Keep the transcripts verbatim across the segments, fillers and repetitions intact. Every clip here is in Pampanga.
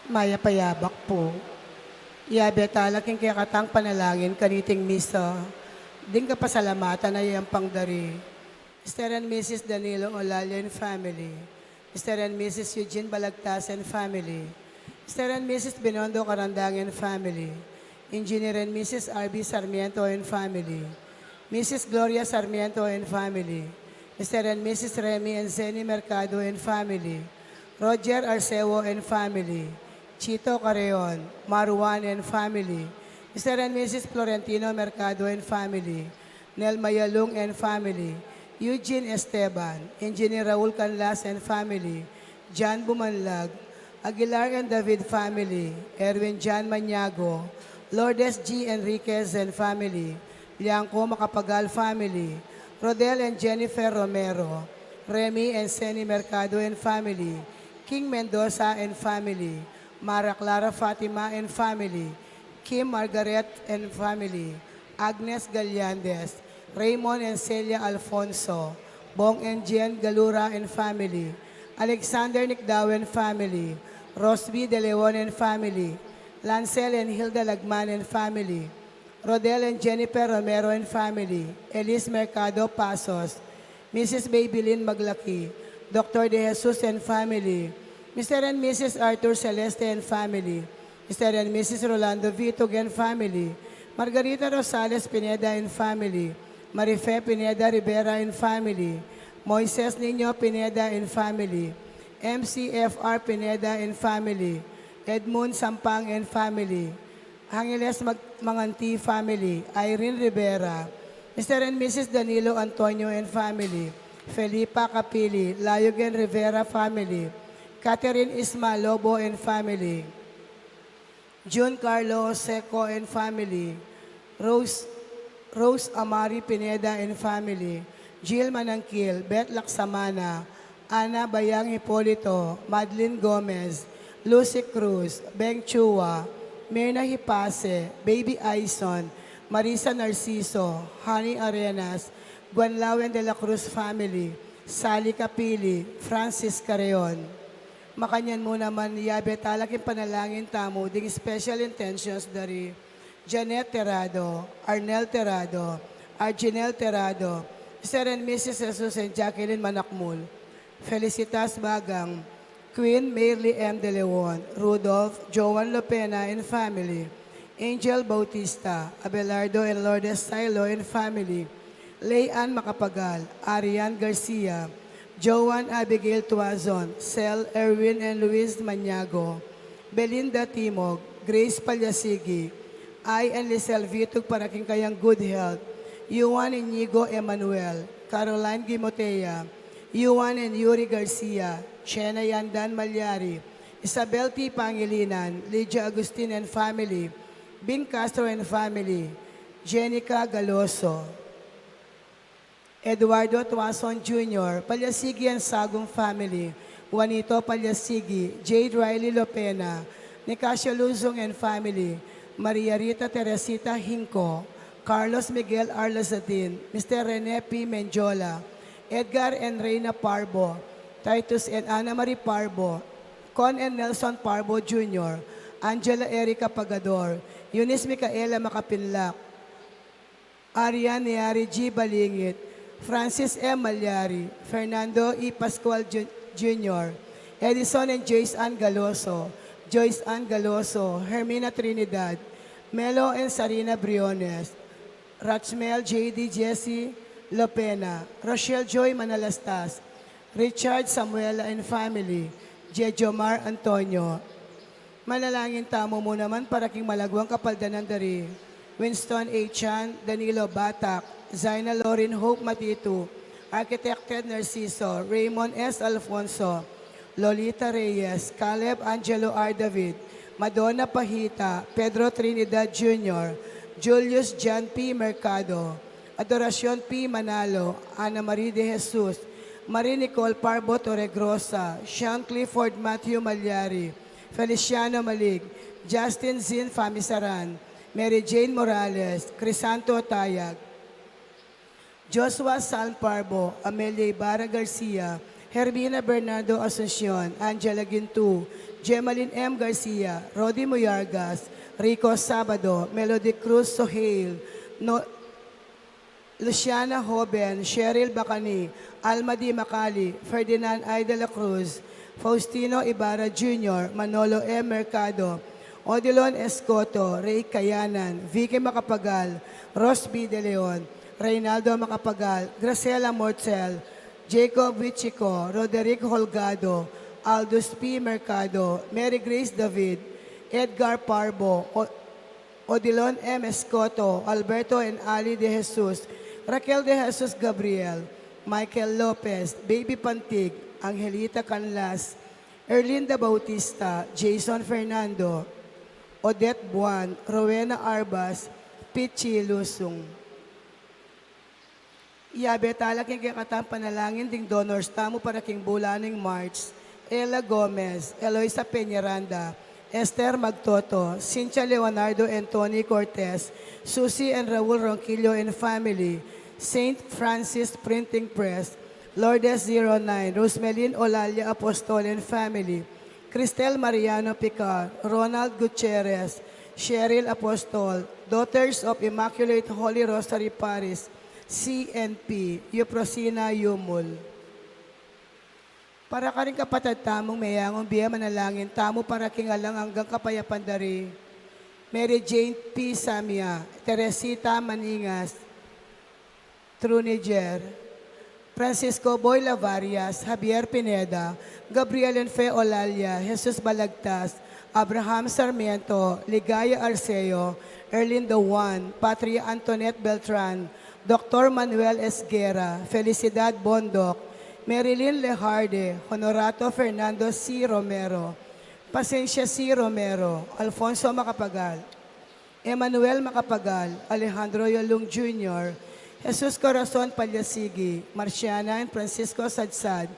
Mayap a yabak pu. Yabe tala king kekatang panalangin kaniting misa, ding kapasalamatan a yayampang da ri Mister and Missus Danilo Olalia and family, Mister and Missus Eugene Balagtas and family, Mister and Missus Binondo Karandang and family, Engineer and Missus R B Sarmiento and family, Missus Gloria Sarmiento and family, Mister and Missus Remy and Zenny Mercado and family, Roger Arceo and family, Chito Carreon, Maruan and family, Mister and Missus Florentino Mercado and family, Nelma Yalung and family, Eugene Esteban, Engineer Raul Canlas and family, John Bumanlag, Aguilar and David family, Erwin John Maniago, Lourdes G Enriquez and family, Liangco Macapagal family, Rodel and Jennifer Romero, Remy and Seni Mercado and family, King Mendoza and family, Mara Clara Fatima and family, Kim Margaret and family, Agnes Gallandes, Raymond and Celia Alfonso, Bong and Jen Galura and family, Alexander Nicdao and family, Rosby De Leon and family, Lancel and Hilda Lagman and family, Rodel and Jennifer Romero and family, Elise Mercado Pasos, Missus Babylin Maglaki, Doctor De Jesus and family, Mister and Missus Arthur Celeste and family, Mister and Missus Rolando Vitug and family, Margarita Rosales Pineda and family, Marife Pineda Rivera and family, Moises Niño Pineda and family, M C F R Pineda and family, Edmund Sampang and family, Angeles Mag-, Manganti family, Irene Rivera, Mister and Missus Danilo Antonio and family, Felipa Capili, Layugen Rivera family, Catherine Isma Lobo and family, June Carlo Seco and family, Rose, Rose Amari Pineda and family, Jill Manangkil, Beth Laksamana, Ana Bayang Hipolito, Madeline Gomez, Lucy Cruz, Beng Chua, Mirna Hipase, Baby Aison, Marisa Narciso, Honey Arenas, Guanlawen de la Cruz family, Sally Capili, Francis Carreon. Makanyan mu naman, yabe tala king panalangin tamu ding special intentions da ri Janet Terrado, Arnel Terrado, Arginel Terrado, Mister and Missus Jesus and Jacqueline Manakmul, Felicitas Bagang, Queen Mayerly M. De Leon, Rudolph, Joan Lopena and family, Angel Bautista, Abelardo and Lourdes Silo and family, Lay Ann Macapagal, Arian Garcia, Joan Abigail Tuazon, Sel Erwin and Luis Maniago, Belinda Timog, Grace Palyasigi, Ai and Lisel Vitug para king kayang good health, Yuan Inigo Emmanuel, Caroline Gimotea, Yuan and Yuri Garcia, Chena Yandan Malyari, Isabel T. Pangilinan, Lydia Agustin and family, Bing Castro and family, Jenica Galoso. Eduardo Tuason Junior, Palyasigi and Sagum family, Juanito Palyasigi, Jade Riley Lopena, Nicasio Luzon and family, Maria Rita Teresita Hinco, Carlos Miguel R. Lazadin, Mister Rene P. Mendiola, Edgar and Reina Parbo, Titus and Ana Marie Parbo, Con and Nelson Parbo Junior, Angela Erica Pagador, Eunice Micaela Macapinlac, Arian Neary G. Balingit, Francis M. Malyari, Fernando E. Pascual Ju-, Junior, Edison and Joyce Ann Galoso, Joyce Ann Galoso, Hermina Trinidad, Melo and Sarina Briones, Rachmel J D Jesse Lopena, Rochelle Joy Manalastas, Richard Samuela and family, Jejomar Antonio, Manalangin tamu mu naman para king malagwang kapaldanan da ri Winston A. Chan, Danilo Batak, Zaina Lorin Hope Matitu, Architect Ted Narciso, Raymond S. Alfonso, Lolita Reyes, Caleb Angelo R. David, Madonna Pahita, Pedro Trinidad Junior, Julius John P. Mercado, Adoracion P. Manalo, Ana Marie de Jesus, Marie Nicole Parbo Torregrosa, Sean Clifford Matthew Malyari, Feliciano Malig, Justin Zin Famisaran, Mary Jane Morales, Crisanto Tayag, Joshua San Parbo, Amelia Ibarra Garcia, Hermina Bernardo Asuncion, Angela Gintu, Gemaline M. Garcia, Rodi Muyargas, Rico Sabado, Melody Cruz Sohail, No-, Luciana Hoben, Cheryl Bacani, Alma D. Macali, Ferdinand I. de la Cruz, Faustino Ibarra Junior, Manolo M. Mercado, Odilon Escoto, Ray Kayanan, Vicky Macapagal, Ros B. De Leon, Reynaldo Macapagal, Graciela Mortel, Jacob Wichiko, Roderick Holgado, Aldous P. Mercado, Mary Grace David, Edgar Parbo, O-, Odilon M. Escoto, Alberto and Ali de Jesus, Raquel de Jesus Gabriel, Michael Lopez, Baby Pantig, Angelita Canlas, Erlinda Bautista, Jason Fernando, Odette Buan, Rowena Arbas, Pichi Lusung. Yabe tala king kekatang panalangin ding donors tamu para king bulan ning March: Ella Gomez, Eloisa Peñaranda, Esther Magtoto, Cynthia Leonardo and Tony Cortez, Susie and Raul Ronquillo and family, Saint Francis Printing Press, Lourdes zero nine, Rosemelin Olalia Apostol and family, Cristel Mariano Picar, Ronald Gutierrez, Cheryl Apostol, Daughters of Immaculate Holy Rosary Parish, C N P, Euprosina Yumul. Para karing kapatad tamung meyangu king bie, manalangin tamu para king alang anggang kapayapan da ri Mary Jane P. Samia, Teresita Maningas, Truniger, Francisco Boy Lavarias, Javier Pineda, Gabriel and Fe Olalia, Jesus Balagtas, Abraham Sarmiento, Ligaya Arceo, Erlindo Juan, Patria Antoinette Beltran, Doktor Manuel Esguerra, Felicidad Bondoc, Marilyn Lejarde, Honorato Fernando C. Romero, Pasencia C. Romero, Alfonso Macapagal, Emmanuel Macapagal, Alejandro Yalung Junior, Jesus Corazon Palyasigi, Marciana and Francisco Sadsad,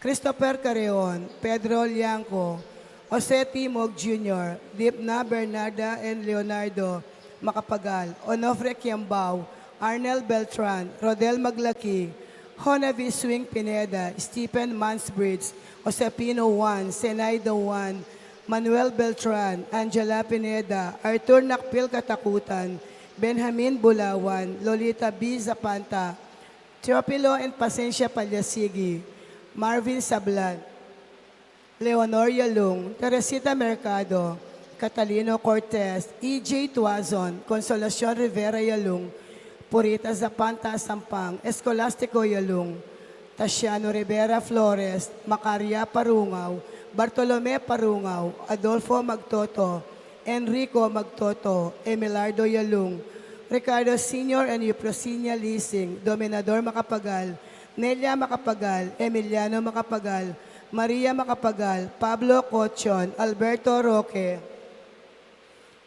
Christopher Carreon, Pedro Lianco, Jose Timog Junior, Dipna Bernarda and Leonardo Macapagal, Onofre Kiambao, Arnel Beltran, Rodel Maglaki, Honavi Swing Pineda, Stephen Mansbridge, Josepino Juan, Senaido Juan, Manuel Beltran, Angela Pineda, Arthur Nakpil Katakutan, Benjamin Bulawan, Lolita B. Zapanta, Teofilo and Pasencia Palyasigi, Marvin Sablan, Leonor Yalung, Teresita Mercado, Catalino Cortez, E J Tuazon, Consolacion Rivera Yalung, Purita Zapanta Sampang, Escolastico Yalung, Tasiano Rivera Flores, Macaria Parungaw, Bartolome Parungaw, Adolfo Magtoto, Enrico Magtoto, Emelardo Yalung, Ricardo Senior and Euprosinia Lising, Dominador Macapagal, Nelia Macapagal, Emiliano Macapagal, Maria Macapagal, Pablo Cochon, Alberto Roque,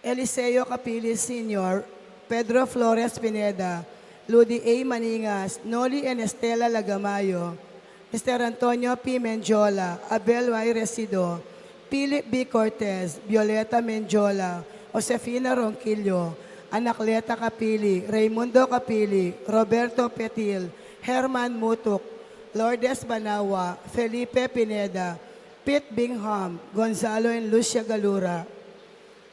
Eliseo Capili Senior, Pedro Flores Pineda, Ludi A. Maningas, Noli and Estela Lagamayo, Mister Antonio P. Mendiola, Abel Y. Resido, Philip B. Cortez, Violeta Mendiola, Josefina Ronquillo, Anacleta Capili, Raimundo Capili, Roberto Petil, Herman Mutuk, Lourdes Banawa, Felipe Pineda, Pete Bingham, Gonzalo and Lucia Galura,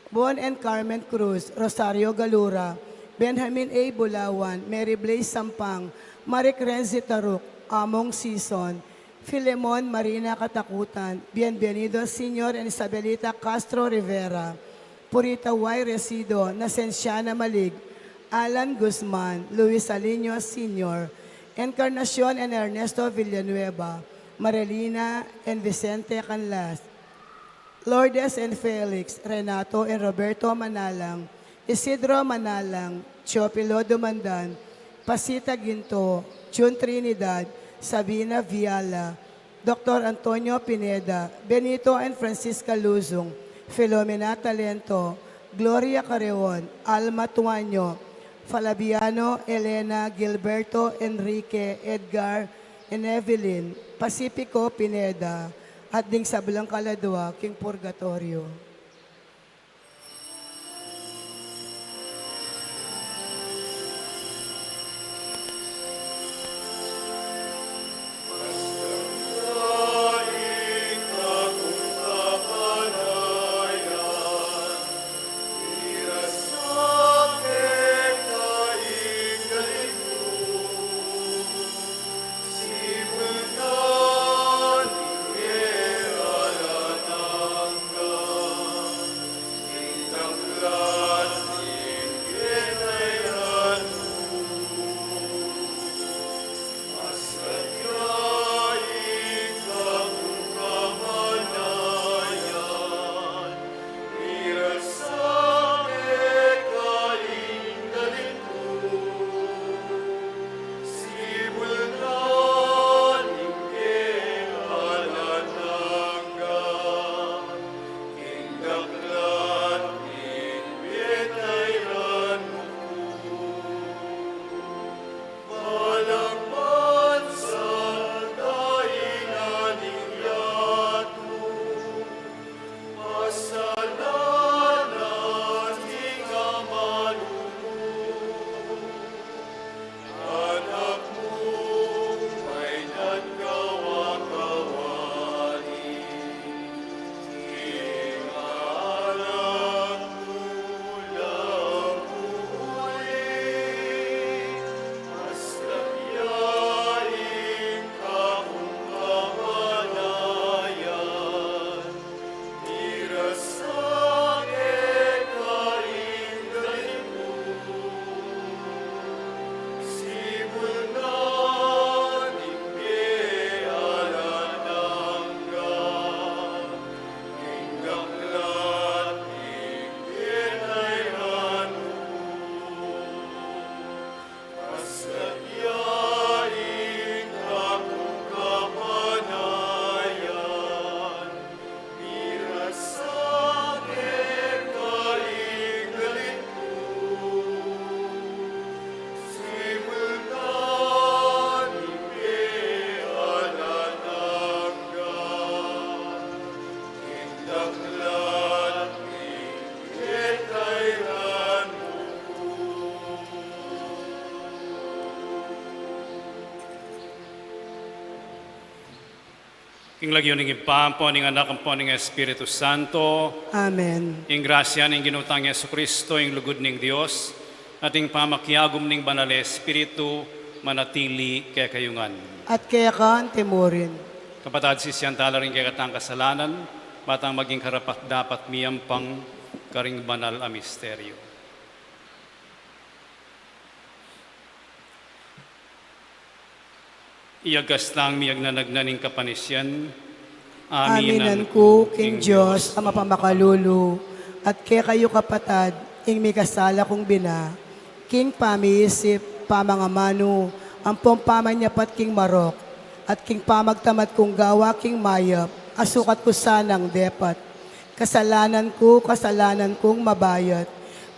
Bon and Carmen Cruz, Rosario Galura, Benjamin A. Bulawan, Mary Blaze Sampang, Maric Renzi Taruc, Among Sison, Filemon Marina Katakutan, Bienvenido Senior and Isabelita Castro Rivera, Purita Y. Resido, Nasenciana Malig, Alan Guzman, Luis Aliño Senior, Encarnacion and Ernesto Villanueva, Marilina and Vicente Canlas, Lourdes and Felix, Renato and Roberto Manalang, Isidro Manalang, Teofilo Dumandan, Pasita Ginto, Jun Trinidad, Sabina Viala, Doktor Antonio Pineda, Benito and Francisca Luzung, Filomena Talento, Gloria Carreon, Alma Tuanyo, Falabiano, Elena, Gilberto, Enrique, Edgar, and Evelyn, Pacifico Pineda, at ding sablang kaladua king purgatorio. King lagyu ning Ibpa, ampo ning Anak, ampo ning Espiritu Santo. Amen. Ing grasya ning Ginu tang Jesucristo, ing lugud ning Dios, at ing pamakiagum ning Banal a Espiritu, manatili kekayu ngan. At keka antimurin. Kapatad, sisian tala ring kekatang kasalanan, ba tang maging karapat-dapat miyampang karing banal a misteryo. Iyagas tang miyagnanagnan ing kapanisian. Aminan ku king Dios a mapamakalulu, at kekayu kapatad, ing mikasala kung bina, king pamiisip, pamangamanu, ampong pamanyapat king marok, at king pamagtamad kung gawa king mayap, a sukat ku sanang depat. Kasalanan ku, kasalanan kung mabayat.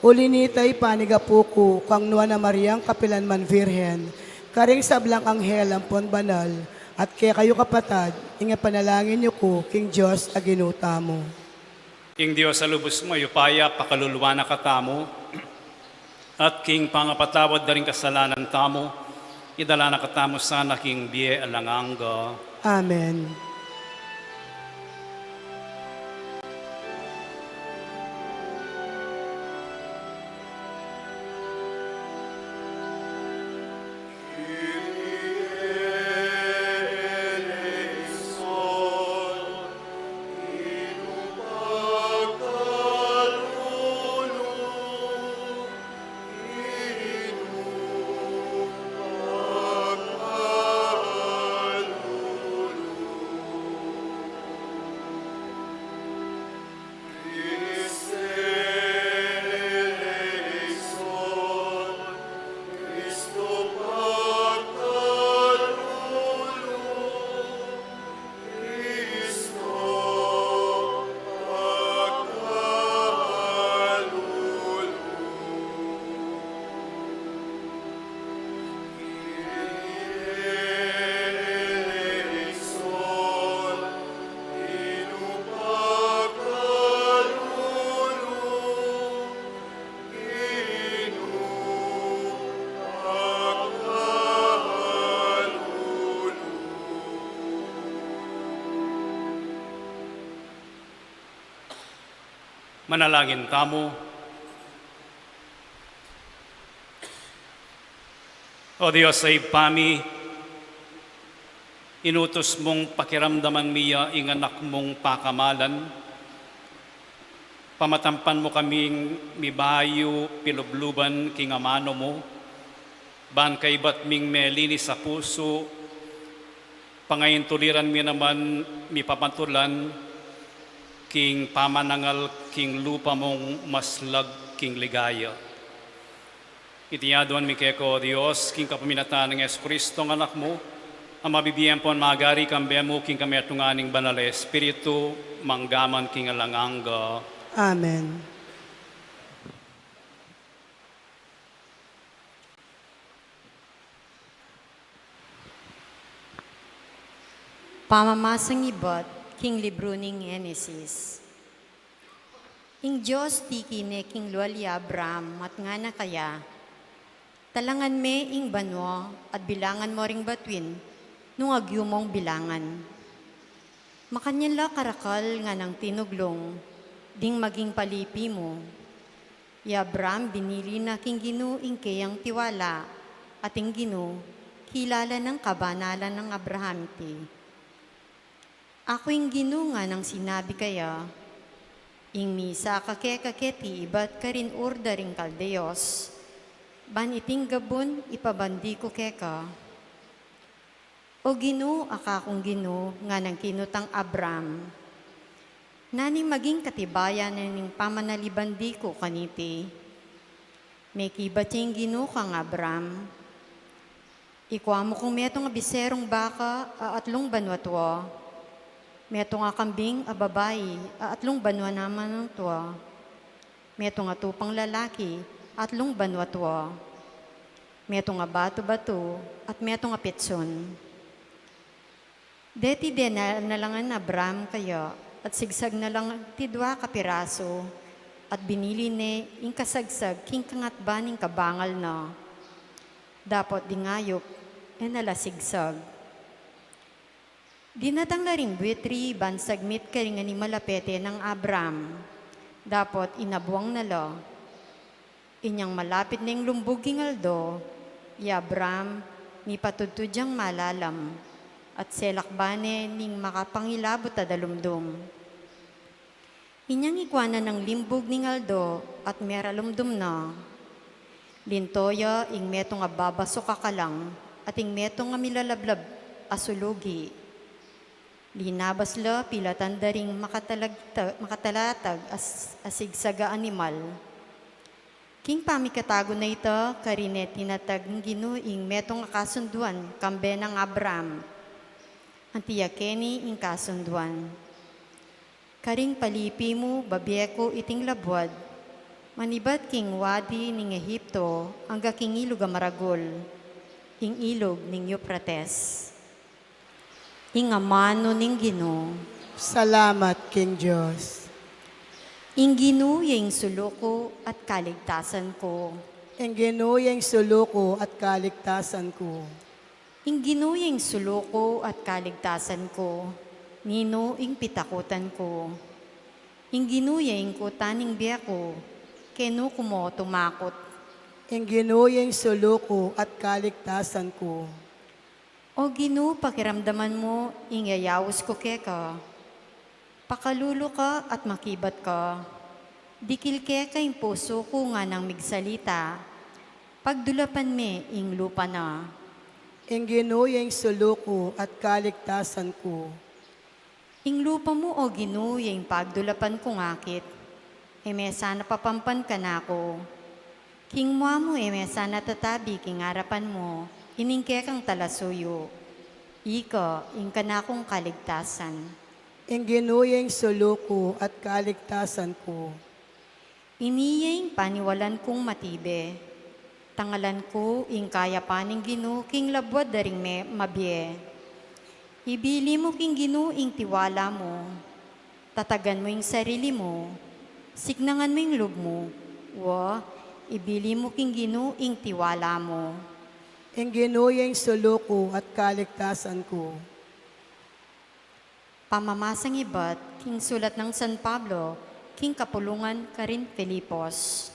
Uli nita ipanigapu ku kang Nuan a Mariang kapilan man Virgen, karing sablang anghel ampon banal, at kekayu kapatad, ing ipanalangin yu ku king Dios a Ginu tamu. Ing Dios a lubus mayupaya pakaluluan na katamu, at king pangapatawad da ring kasalanan tamu, idala na katamu sana king bie alang angga. Amen. Manalangin tamu. O Dios a Ibpa mi, inutus mung pakiramdaman mi ya ing anak mung pakamalan, pamatampan mu kaming mibayu pilubluban king amanu mu, ban kaybat ming melinis a pusu, pangaintuliran mi naman mipamatulan king pamanangal king lupa mung maslag king ligaya. Iti aduan mi keka, O Dios, king kapaminatan nang Jesucristo, Anak mu, a mabibie ampon magari kambe mu king kametungan ning Banal a Espiritu, mangga man king alang angga. Amen. Pamamasang ibat king libru ning Henesis. Ing Dios tiki ne king lual i Abraham at ngana kaya, "Talangan me ing banua at bilangan mo ring batuin nung agyu mong bilangan." Makanyan la karakal nganang tinuglung, "Ding maging palipi mu." I Abraham binili na king Ginu ing keyang tiwala, at ing Ginu kilala nang kabanalan nang Abraham iti. "Aku ing Ginu," nganang sinabi kaya. Ing misa kake keti ibat karin Ur da ring Kaldeos, ban iting gabun ipabandi ku keka. "O Ginu, a kakung Ginu," nganang kinutang Abram, "nanu ing maging katibayan na ning pamanalibandi ku kaniti?" Mekibat ya ing Ginu kang Abram, "Ikua mu kung metung a biserung baka a atlung banua tua, metung a kambing a babai a atlung banua naman tua, metung a tupang lalaki a atlung banua tua, metung a batu-batu at metung a pitsun. Deti de na, na la ngan Abram kaya, at sigsag na la ngan ti dua kapirasu, at binili ne ing kasagsag king kangatba ning kabangal na. Dapot ding ayup e na la sigsag." Dinatang la ring buitri ban sagmit karing animal a pete nang Abram. Dapot inabuang na la. Inyang malapit neng lumbug ing aldo, i Abram mipatudtud yang malalam, at selakban ne ning makapangilabut a dalumdum. Inyang ikua na nang limbug ning aldo at meralumdum na, linto ya ing metung a babasuk a kalang at ing metung a milalablab a sulugi. Linabas la pilatan da ring makatalagta-, makatalatag a s-, a sigsag a animal. King pamikatagu na ita, karin ne tinatag ning Ginu ing metung a kasunduan kambe nang Abram. Anti ya keni ing kasunduan: "Karing palipi mu babie ku iting labuad, manibat king wadi ning Egipto angga king ilug a maragul, ing ilug ning Euphrates." Ing amanu ning Ginu. Salamat king Dios. Ing Ginu ya ing sulu ku at kaligtasan ku. Ing Ginu ya ing sulu ku at kaligtasan ku. Ing Ginu ya ing sulu ku at kaligtasan ku. Ninu ing pitakutan ku? Ing Ginu ya ing kuta ning bie ku, kenu ku mu tumakut? Ing Ginu ya ing sulu ku at kaligtasan ku. O Ginu, pakiramdaman mu ing yayaus ku keka. Pakalulu ka at makibat ka. Dikil keka ing pusu ku nganang migsalita. Pagdulapan me ing lupa na. Ing Ginu ya ing sulu ku at kaligtasan ku. Ing lupa mu, O Ginu, ya ing pagdulapan kung akit. E me sana papampan kanaku. King mua mu e me sana tatabi king arapan mu ining kekang talasuyu. Ika ing kanakung kaligtasan. Ing Ginu ya ing sulu ku at kaligtasan ku. Ini ya ing paniwalan kung matibe. Tangalan ku ing kayapan ning Ginu king labuad da ring me-, mabie. Ibili mu king Ginu ing tiwala mu. Tatagan mu ing sarili mu. Siknangan mu ing lub mu. Wa, ibili mu king Ginu ing tiwala mu. Ing Ginu ya ing sulu ku at kaligtasan ku. Pamamasang ibat king sulat nang San Pablo King kapulungan karin Filipos.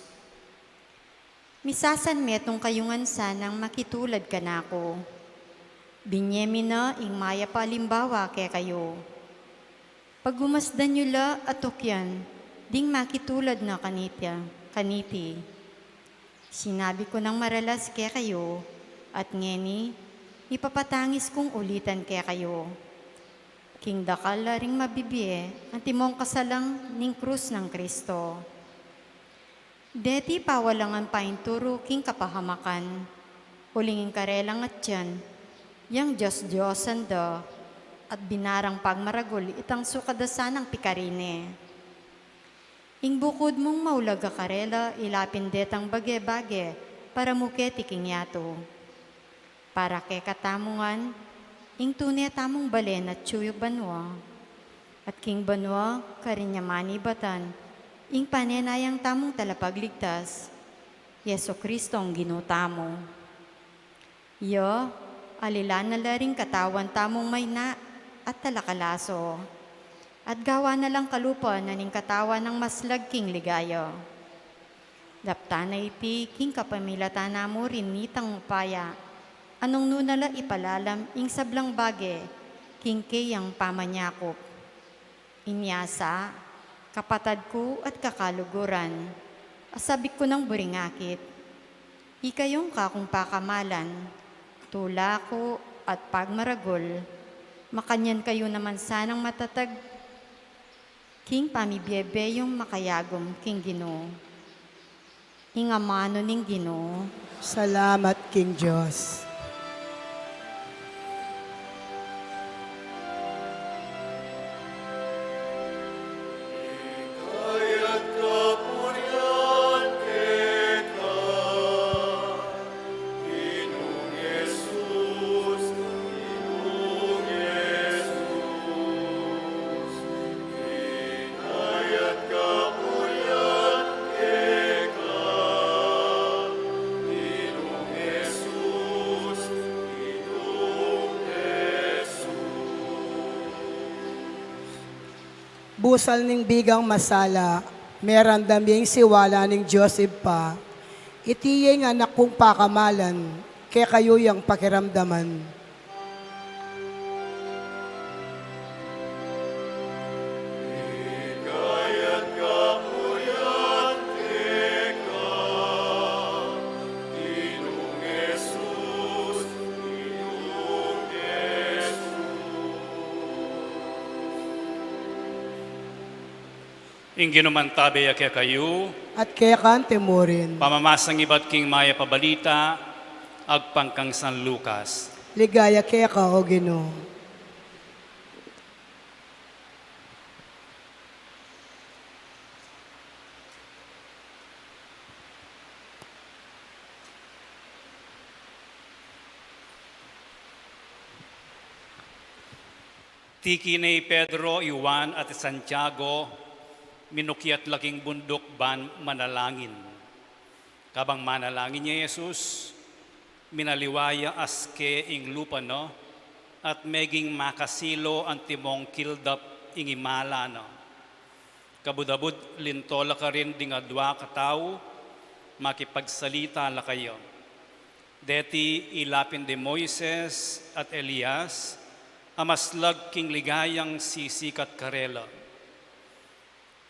Misasan metung kayu ngan sanang makitulad kanaku. Binie mi na ing mayap a alimbawa kekayu. Pagumasdan yu la at tukyan ding makitulad na kanita, kaniti. Sinabi ku nang maralas kekayu, at ngeni, ipapatangis kung ulitan kekayu. King dakal la ring mabibie, antimong kasalang ning krus nang Kristo. Deti pawalangan painturu king kapahamakan, uling ing karelang atian, yang Dios-Diosan da, at binarang pagmaragul itang sukad da sanang pikarine. Ing bukud mung maulag a karela, ila pin detang bage-bage para mu keti king yatu. Para kekatamu ngan, ing tune tamung balen atyu ya banua. At king banua, karin ya manibatan, ing panenayang tamung talapagligtas, Jesu-Cristong Ginu tamu. Ya, alilan na la ring katawan tamung mayna at talakalaso, at gawa na lang kalupa na ning katawan nang maslag king ligaya. Daptan na iti king kapamilatan na mu rin nitang upaya, a nung nu na la ipalalam ing sablang bage king keyang pamanyakup. Inya sa, kapatad ku at kakaluguran, a sabik ku nang buring akit, ikayung kakung pakamalan, tula ku at pagmaragul, makanyan kayu naman sanang matatag king pamibie-bie yung makayagum king Ginu. Ing amanu ning Ginu. Salamat king Dios. Busal ning bigang masala, meramdam ya ing siwala ning Dios Ibpa. Iti ya ing anak kung pakamalan, kekayu yang pakiramdaman. Ing Ginu mantabe ya kekayu. At keka mu rin. Pamamasang ibat king Mayap a Balita agpang kang San Lucas. Ligaya keka, O Ginu. Tiki ne i Pedro, i Juan, at i Santiago, minukyat la king bunduk ban manalangin. Kabang manalangin ya i Jesus, minaliwa ya aske ing lupa na, at meging makasilo antimong kildap ing imala na. Kabud-abud linto la karin ding adua katau, makipagsalita la kaya. Deti ila pin di Moises at Elias, a maslag king ligayang sisikat karela.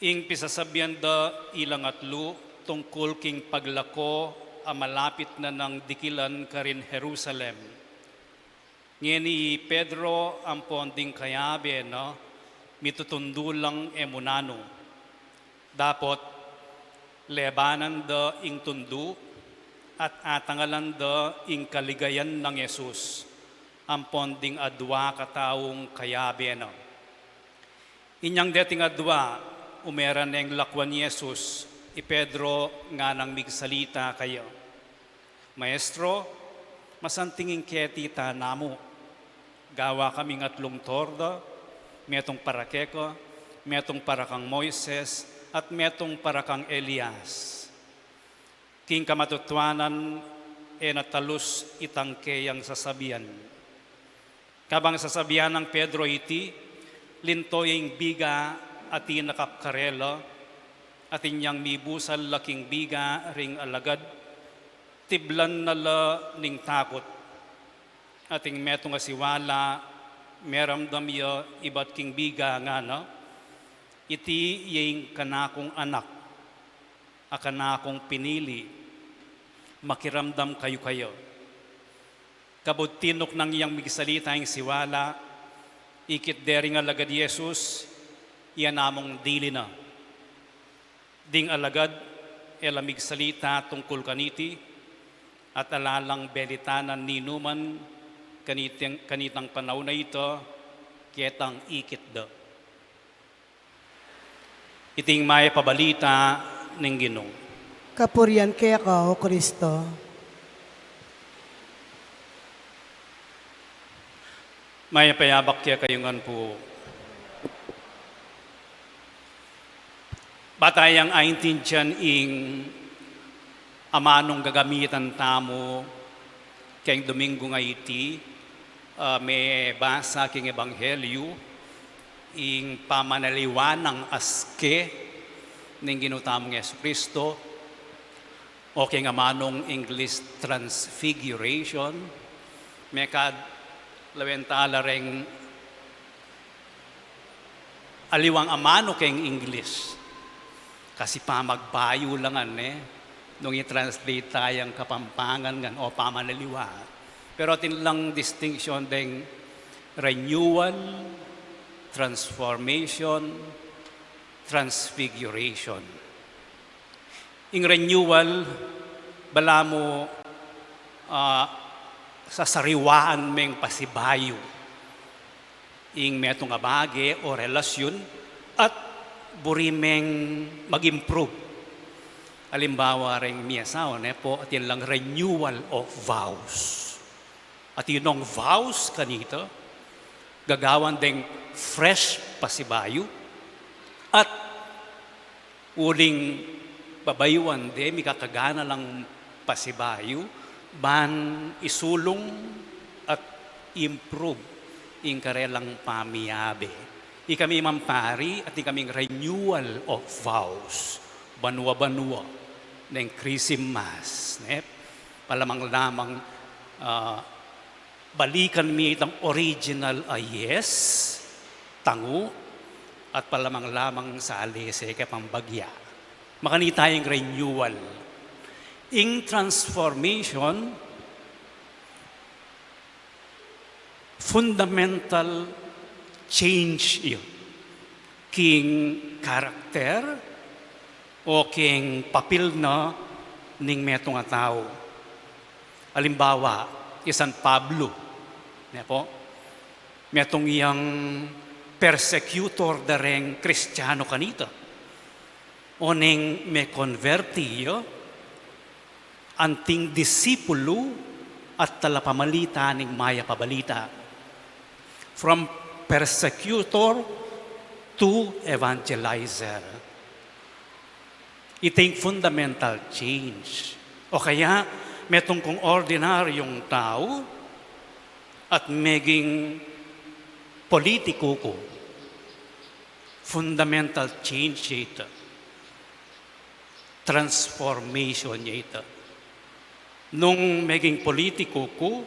Ing pisasabian da ilang atlu tungkul king paglako a malapit na nang dikilan karin Jerusalem. Ngeni i Pedro ampon ding kayabe na mitutundu lang e mu nanu. Dapot lebanan da ing tundu at atangalan da ing kaligayan nang Jesus ampon ding adua kataung kayabe na. Inyang deting adua, umeran neng lakwan Jesus, i Pedro nganang migsalita kaya. Maestro, masanting ing keti ta namu. Gawa kaming atlung torda, metung para keka, metung para kang Moises, at metung para kang Elias. King kamatutuanan, e na talus itang keyang sasabian. Kabang sasabian nang Pedro iti, linto ya ing biga a tinakap karela, Atin yang mibusal la king biga ring alagad, tiblan na la ning takut. Atin metung a siwala, meramdam ya ibat king biga ngana, "Iti ya ing kanakung anak, a kanakung pinili, makiramdam kayu kaya." Kabud tinuknang yang migsalita ing siwala, ikit de ring alagad i Jesus, "Iya namung dili na." Ding alagad, e la migsalita tungkul kaniti, at ala lang belitanan ninuman kanitang, kanitang panaun a ita, ketang ikit da. Iting mayap a balita ning Ginu. Kapurian keka, O Kristo. Mayap a yabak kekayu ngan pu. Bang tayang aintindian ing amanung gagamitan tamu keng Domingo a iti, ah, mebasa keng Ebanghelyu, ing pamanaliwa nang aske ning Ginu tamung Jesucristo, o keng amanung English Transfiguration, mekad lawen tala reng aliwang amanu keng English. Kasi pamagbayu la ngan, e, nung i-translate tayang Kapampangan ngan o pamanaliwa. Pero atin lang distinction deng renewal, transformation, transfiguration. Ing renewal, balamu, ah, sasariwaan meng pasibayu ing metung a bage o relasyun at buri meng mag-improve. Alimbawa reng miyasawa, ne pu, atin lang renewal of vows. Atin nong vows kanita, gagawan deng fresh pasibayu, at uling babayuan de, mikakagana lang pasibayu, ban isulung at improve ing karelang pamiyabe. Ikami man pari, atin kaming renewal of vows, banua-banua, neng Christmas, ne? Palamang-lamang, ah, balikan mi itang original a yes, tangu, at palamang-lamang sali seke pang bagya. Makanita ing renewal. Ing transformation, fundamental change ya king karakter o king papil na ning metung a tau. Alimbawa, i San Pablo, ne pu, metung yang persecutor da reng Kristiano kanita. Oneng mekonberti ya, anting disipulu at talapamalita ning mayap a balita. From persecutor to evangelizer. Iting fundamental change. O kaya, metung kung ordinaryung tau at meging politiku ku. Fundamental change ya ita. Transformation ya ita. Nung meging politiku ku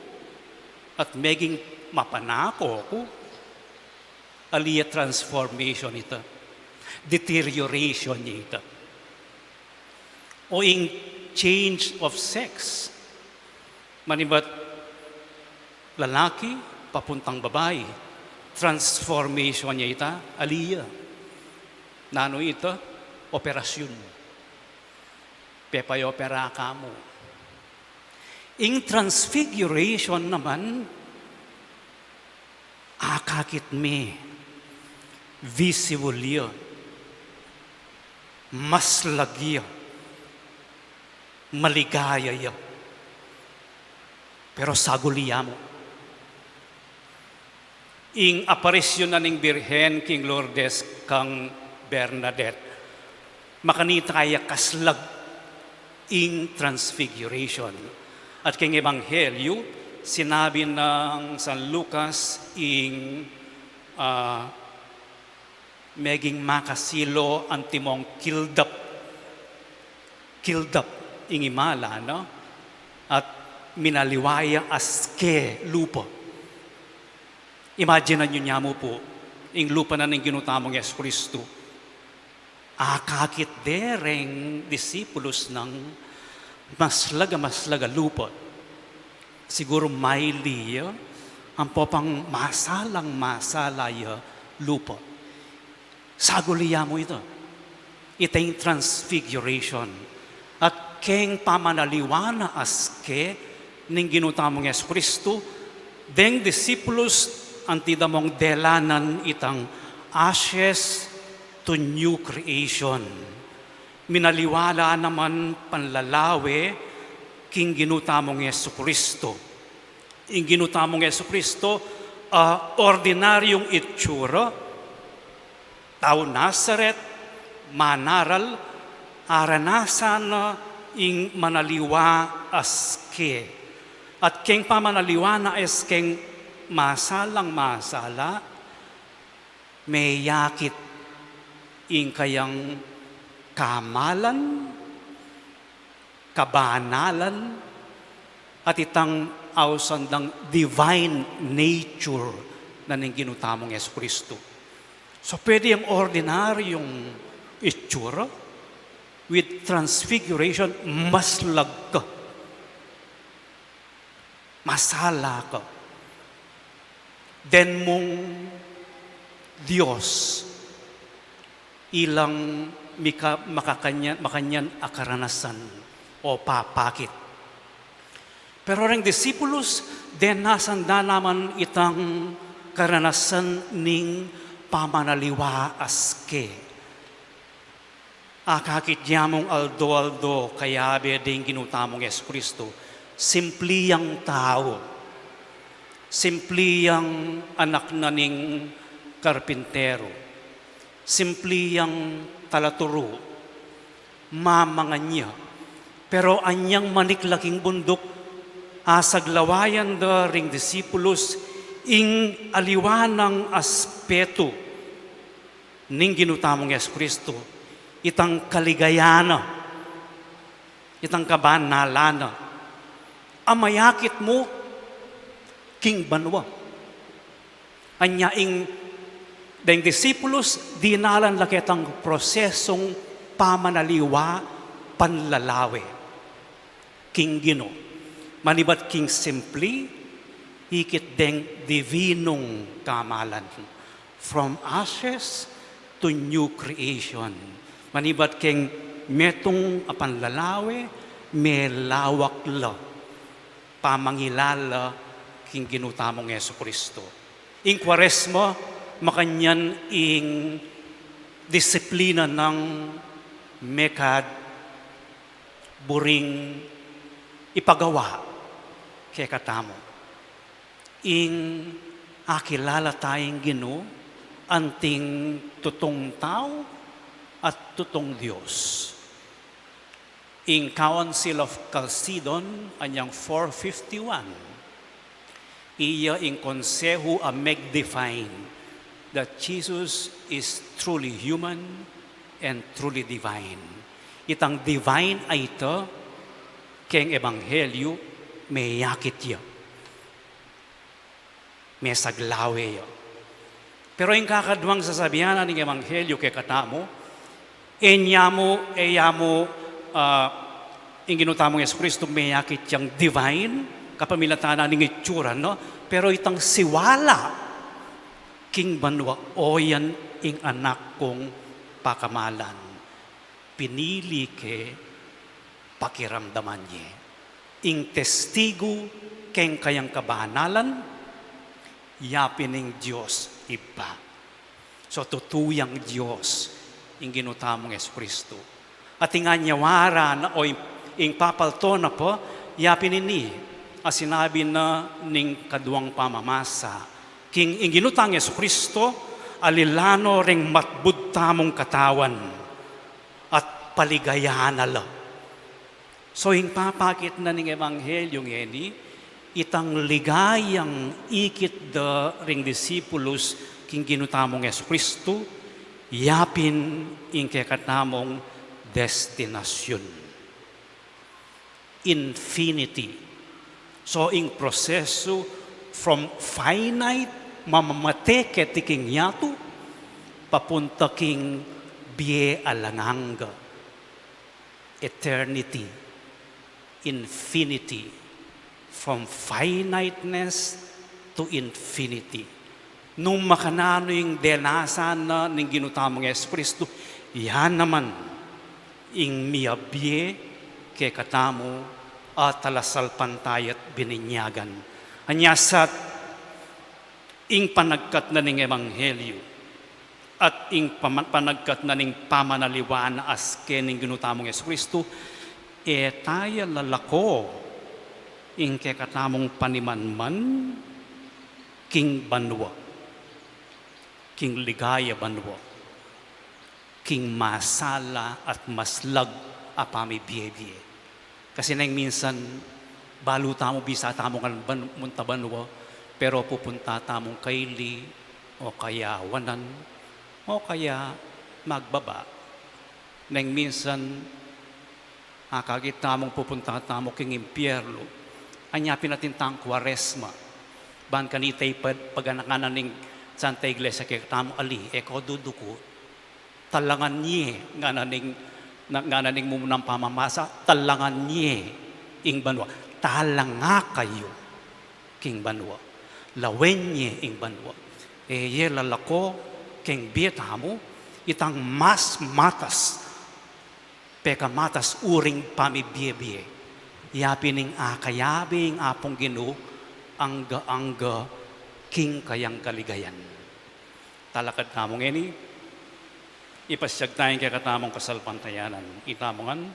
at meging mapanako ku, ali ya transformation ita. Deterioration ya ita. O ing change of sex. Manibat lalaki, papuntang babai, transformation ya ita, ali ya. Nanu ita? Operasyun. Pepayopera ka mu. Ing transfiguration naman, akakit mi, visible ya, maslag ya, maligaya ya. Pero saguli ya mu. Ing aparisyun na ning Birhen king Lourdes kang Bernadette, makanita ya kaslag ing Transfiguration. At king Ebanghelyo, sinabi nang San Lucas ing, ah, meging makasilo antimong kildap kildap ing imala na at minaliwa ya aske lupa. Imaginan yu namu pu, ing lupa na ning Ginu tamung Jesucristo. Akakit de reng disipulus nang maslag a maslag a lupa. Siguru maili ya, ampo pang masalang masala ya lupa. Saguli ya mu ita. Ita ing transfiguration. At keng pamanaliwa na aske ning Ginu tamung Jesucristo, deng disipulus anti da mung delanan itang ashes to new creation. Minaliwa la naman panlalawe king Ginu tamung Jesucristo. Ing Ginu tamung Jesucristo, a ordinaryung itsura, tau Nazaret, manaral, aranasan na ing manaliwa aske. At keng pamanaliwa na askeng masalang masala, meyakit ing kayang kamalan, kabanalan, at itang ausan dang divine nature na ning Ginu tamung Jesucristo. So, pwede yang ordinaryung itsura, with transfiguration, maslag ka. Masala ka. Den mung Dios, ilang mika-, makakanyan, makanyan a karanasan o papakit. Pero reng disipulus, denasan da naman itang karanasan ning pamanaliwa aske. Akakit ya mung aldo-aldo kayabe ding Ginu tamung Jesucristo, simpli yang tau, simpli yang anak na ning karpintero, simpli yang talaturu, mamangan ya. Pero anyang manikla king bunduk, asaglawayan da ring disipulus ing aliwa nang aspetu ning Ginu tamung Jesucristo, itang kaligayan na, itang kabanalan na, a mayakit mu king banua. Anya ing deng disipulus, dinalan la ketang prosesung pamanaliwa panlalawe king Ginu. Manibat king simpli, ikit deng divinung kamalan. From ashes to new creation. Manibat keng metung a panlalawe, melawak la pamangilala king Ginu tamung Jesucristo. Ing Kuaresma, makanyan ing disiplina nang mekad buring ipagawa kekatamu. Ing akilala ta ing Ginu anting tutung tau at tutung Dios. Ing Council of Chalcedon, anyang four fifty-one, iya ing konsehu a meg-define that Jesus is truly human and truly divine. Itang divine a ita keng ebanghelyu, meyakit ya. Mesaglawe ya. Pero ing kakaduang sasabian na ning ebanghelyu kekatamu, e ya mu, e ya mu, ah, ing Ginu tamung Jesucristo meyakit yang divine, kapamilatan na ning itsura, no? Pero itang siwala king banua, o yan ing anak kung pakamalan. Pinili ke pakiramdaman ye. Ing testigu keng kayang kabanalan, yapin ing Dios Ibpa. So, tutu yang Dios, ing Ginu tamung Jesucristo. At ing anyawara na, o ing, ing papalto na pa, yapin ini, a sinabi na ning kaduang pamamasa. King ing Ginu tang Jesucristo, alilan no reng matbud tamung katawan at paligayan na la. So, ing papakit na ning ebanghelyu ngeni, itang ligayang ikit da ring disipulus king Ginu tamung Jesucristo, yapin ing kekatamung destinasyun. infinity. So, ing prosesu from finite, mamamate keti king yatu, papunta king bie alang angga, eternity, infinity, from finiteness to infinity. Nung makananu ing denasan na ning Ginu tamung Jesucristo, ya naman ing miyabie kekatamu a talasalpantaya at bininyagan. Anya sa ing panagkat na ning ebanghelyo at ing pama-, panagkat na ning pamanaliwan a aske ning Ginu tamung Jesucristo, e taya lalako ing kekatamung panimanman king banua, king ligaya banua, king masala at maslag a pamibie-bie. Kasi neng minsan, balu tamu, bisa tamu ngan ban-, munta banua, pero pupunta tamung kaili, o kaya wanan, o kaya magbaba. Neng minsan, akakit tamung pupunta tamu king impyernu. Anya pin atin tang Kuaresma. Ban kanita ipaganakan na ning Santa Iglesia kekatamu, ali, e ko duduku. Talangan ye, ngana ning, na, ngana ning mumunang pamamasa, talangan ye ing banua. Talanga kayu king banua. Lawen ye ing banua. E ye lalako king bie tamu, itang mas matas, pekamatas uring pamibie-bie. Ya pin ing akayabe ing Apung Ginu, angga-angga king kayang kaligayan. Talakad tamu ngeni, ipasyag taya ing kekatamung kasalpantayanan. Itamu ngan,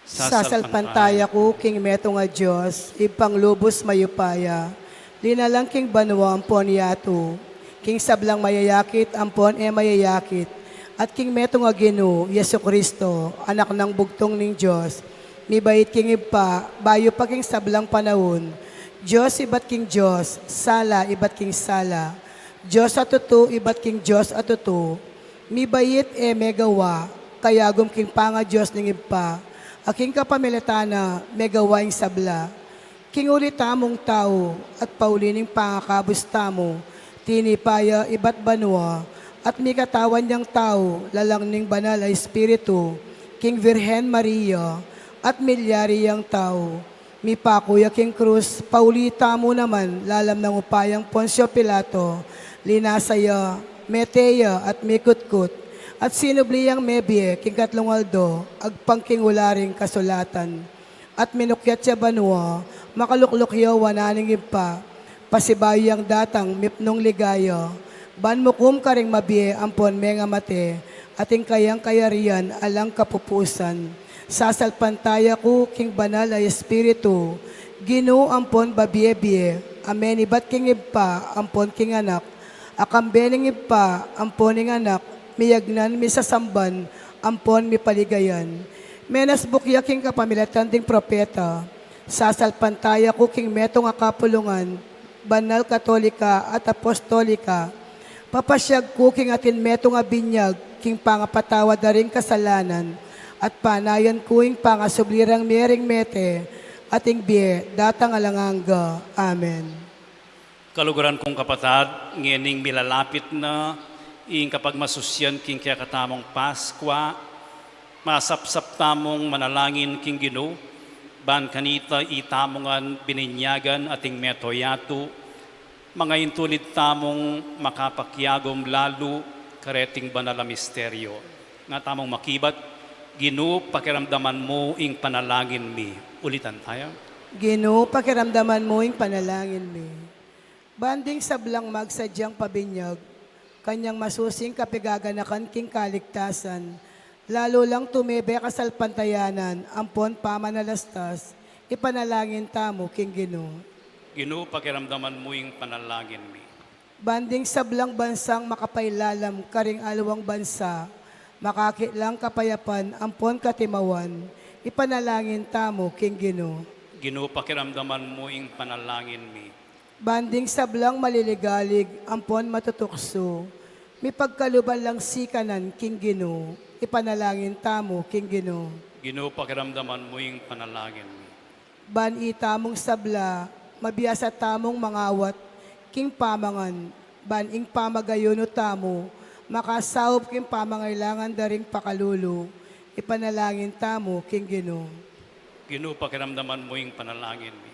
sasalpantaya ku king metung a Dios, Ibpang lubus mayupaya, linalang king banua ampon yatu, king sablang mayayakit ampon e mayayakit, at king metung a Ginu, Jesucristo, Anak nang bugtung ning Dios, mibait king Ibpa, bayu pa king sablang panaun, Dios ibat king Dios, sala ibat king sala, Dios a tutu ibat king Dios a tutu, mibait e megawa, kayagum king pangaDios ning Ibpa, a king kapamilatan na megawa ing sabla. King uli tamung tau, at pauli ning pangakabus tamu, tinipa ya ibat banua, at mikatawan yang tau, lalang ning Banal a Espiritu, king Virgen Maria, at milyari yang tau. Mipaku ya king krus, pauli tamu naman, lalam nang upayang Poncio Pilato, linasa ya, mete ya, at mikutkut, at sinubli yang mebie king katlung aldo, agpang king ula ring kasulatan. At minukyat ya banua, makalukluk ya wanan ning Ibpa, pasibayu yang datang mipnung ligaya, ban mukum karing mabie ampon mengamate, at ing kayang kayarian alang kapupusan. Sasalpantaya ku king Banal a Espiritu, Ginu ampon babie-bie, a menibat king Ibpa ampon king Anak, a kambe ning Ibpa ampon ning Anak, miyagnan, misasamban, ampon mipaligayan. Menasbuk ya king kapamilatan ding propeta. Sasalpantaya ku king metung a kapulungan, banal, katolika, at apostolika. Papasyag ku king atin metung a binyag, king pangapatawad da ring kasalanan, at panayan ku ing pangasubli rang mie ring mete, at ing bie datang alang angga. Amen. Kaluguran kung kapatad, ngening milalapit na ing kapagmasusyan king kekatamung Paskua, masapsap tamung manalangin king Ginu, ban kanita itamu ngan bininyagan ating metung a yatu, mangaintulid tamung makapakiagum lalu kareting banal a misteryo. Nga tamung makibat, Ginu, pakiramdaman mu ing panalangin mi. Ulitan taya. Ginu, pakiramdaman mu ing panalangin mi. Ban ding sablang magsadyang pabinyag, kanyang masusing kapigaganakan king kaligtasan, lalu lang tumebe kasalpantayanan, ampon pamanalastas, ipanalangin tamu king Ginu. Ginu, pakiramdaman mu ing panalangin mi. Ban ding sablang bansang makapailalam karing aliwang bansa, makakit lang kapayapan ampon katimawan, ipanalangin tamu king Ginu. Ginu, pakiramdaman mu ing panalangin mi. Ban ding sablang maliligalig ampon matutuksu, mipagkaluban lang sikanan king Ginu, ipanalangin tamu king Ginu. Ginu, pakiramdaman mu ing panalangin mi. Ban itamung sabla, mabiasa tamung mangawat king pamangan, ban ing pamagayunu tamu makasaup king pamangailangan da ring pakalulu. Ipanalangin tamu king Ginu. Ginu, pakiramdaman mu ing panalangin mi.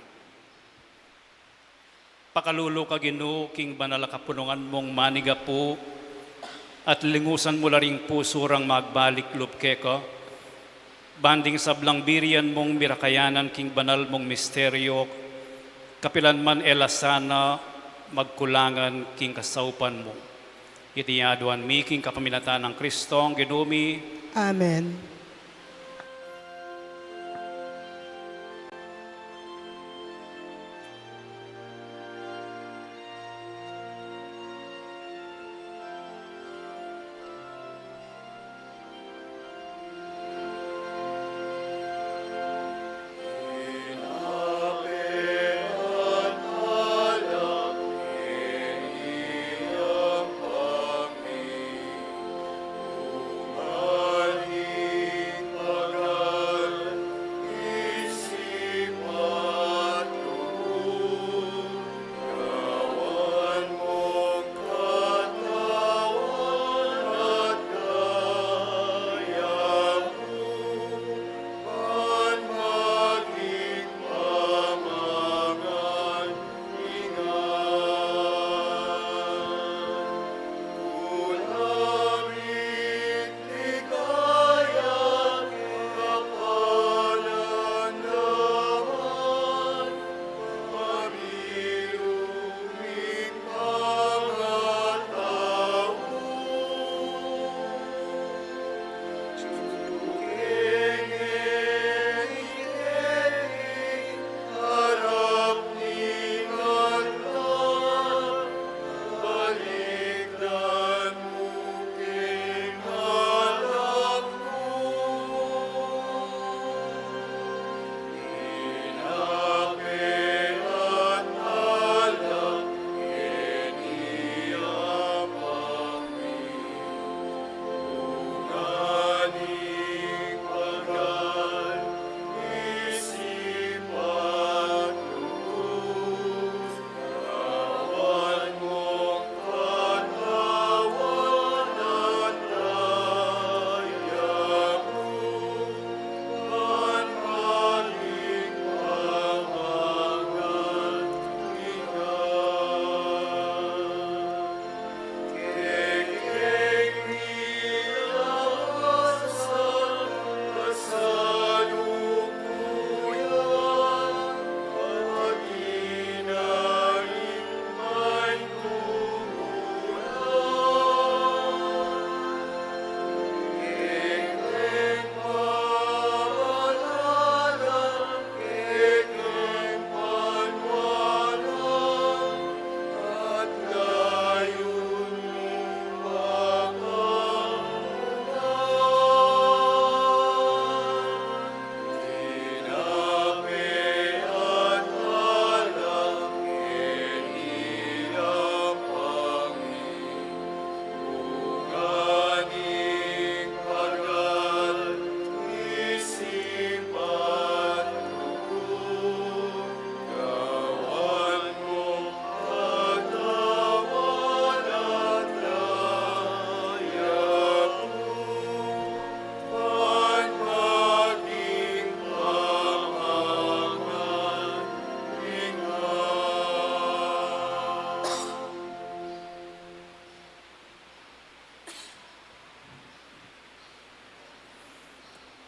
Pakalulu ka, Ginu, king banal a kapulungan mung manigapu, at lingusan mu la ring pusu rang magbalik lub keka, ban ding sablang birian mung mirakayanan king banal mung misteryo, kapilan man e la sana magkulangan king kasaupan mu. Iti aduan mi king kapamilatan nang Kristong Ginu mi. Amen.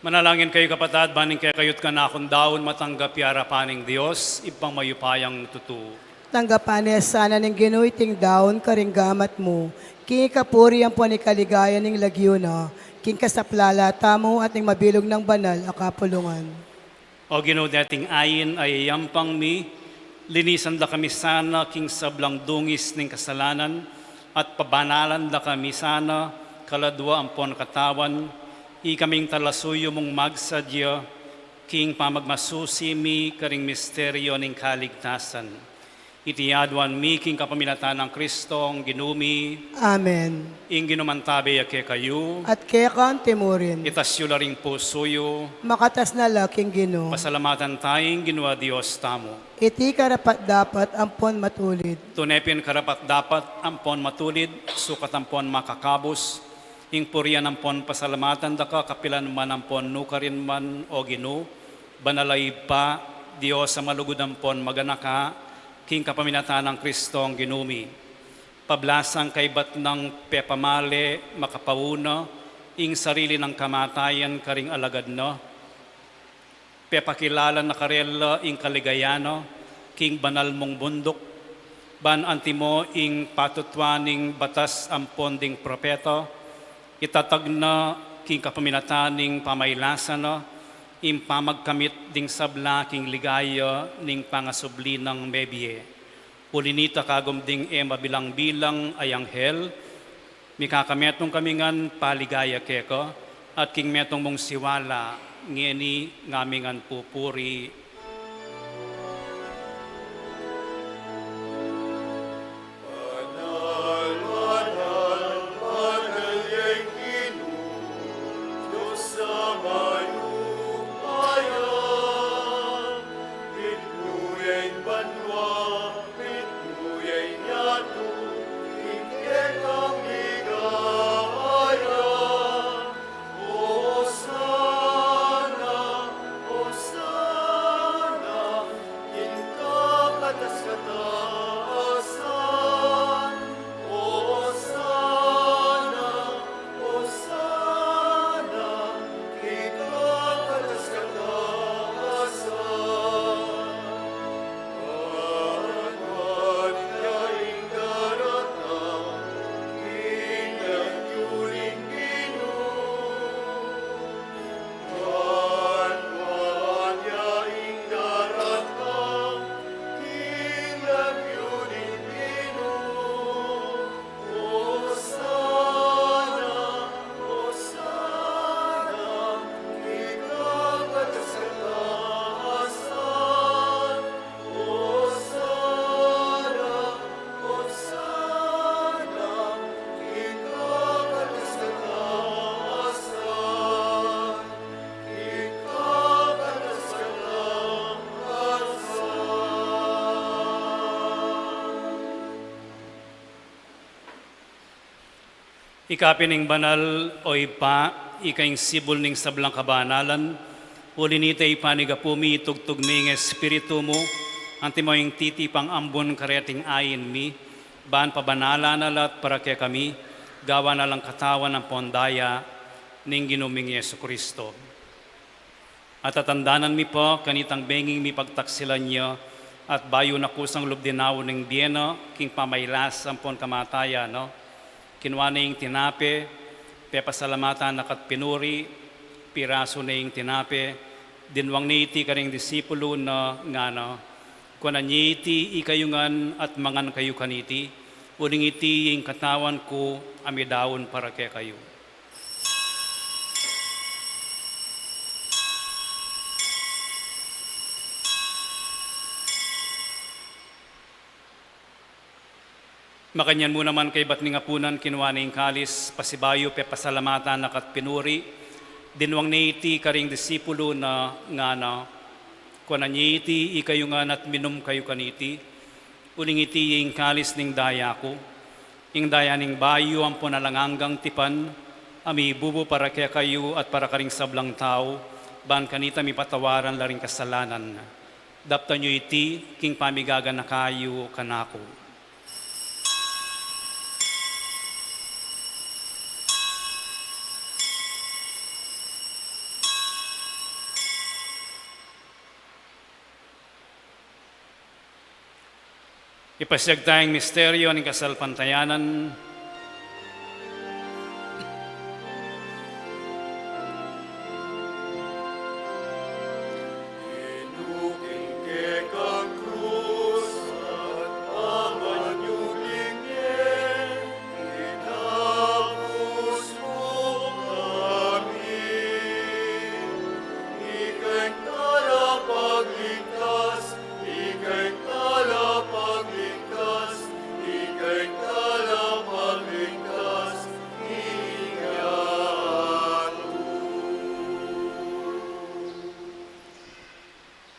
Manalangin kayu, kapatad, ban ing kekayu't kanakung daun matanggap ya arapan ning Dios, Ibpang mayupayang tutu. Tanggapan na sana ning Ginu iting daun karing gamat mu, king ikapuri ampon ikaligaya ning lagyu na, king kasaplalan tamu at ning mabilug nang banal a kapulungan. O Ginu, deting ain a iyampang mi, linisan da kami sana king sablang dungis ning kasalanan, at pabanalan da kami sana kaladua ampon katawan, ikaming talasuyu mung magsadya king pamagmasusi mi karing misteryo ning kaligtasan. Iti aduan mi king kapamilatan nang Kristong Ginu mi. Amen. Ing Ginu mantabe ya kekayu. At keka mu rin. Itas yu la ring pusu yu. Makatas na la king Ginu. Pasalamatan taya ing Ginu a Dios tamu. Iti karapat-dapat ampon matulid. Tune pin karapat-dapat ampon matulid, sukat ampon makakabus, ing purian ampon pasalamatan da ka kapilan man ampon nukarin man, O Ginu, banal a Ibpa, Dios a malugud ampon maganaka, king kapamilatan nang Kristong Ginu mi. Pablasang kaybat nang pepamale makapauna ing sarili nang kamatayan karing alagad na, pepakilala na karela ing kaligayan na king banal mung bunduk, ban antimo ing patutuan ning batas ampon ding propeta, itatag na king kapamilatan ning pamailasan na ing pamagkamit ding sabla king ligaya ning pangasubli nang mebie. Uli nita, kagum ding e mabilang-bilang a anghel, mikakametung kami ngan paligaya keka, at king metung mung siwala, ngeni ngami ngan pupuri. Ika pin ing banal, O Ibpa, ika ing sibul ning sablang kabanalan. Uli nita, Ibpa, ning gapu mi, itugtug mu ing Espiritu mu, antimo ing titipang ambun kareting ain mi, ban pabanalan na la at para kekami, gawan na lang katawan ampon daya ning Ginu ming Jesucristo. At tatandanan mi pa kanitang benging mipagtaksilan ya, at bayu na kusang lub dinaun ning bie na king pamailas ampon kamatayan na, kinua ne ing tinape, pepasalamatan na ka't pinuri, pirasu ne ing tinape, dinwang ne iti karing disipulu na, ngana: Kuanan ye iti ikayu ngan at mangan kayu kaniti, uling iti ing katawan ku a midaun para kekayu. Makanyan mu naman kaybat ning apunan, kinua ne ing kalis, pasibayu pepasalamatan na ka't pinuri, dinwang ne iti karing disipulu na, ngana: Kuanan ye iti ikayu ngan at minum kayu kaniti, uling iti ing kalis ning daya ku, ing daya ning bayu ampon alang anggang tipan, a mibubu para kekayu at para karing sablang tau, ban kanita mipatawaran la ring kasalanan. Daptan yu iti king pamigaganaka yu kanaku. Ipasiag taya ing misteryu ning kasalpantayanan.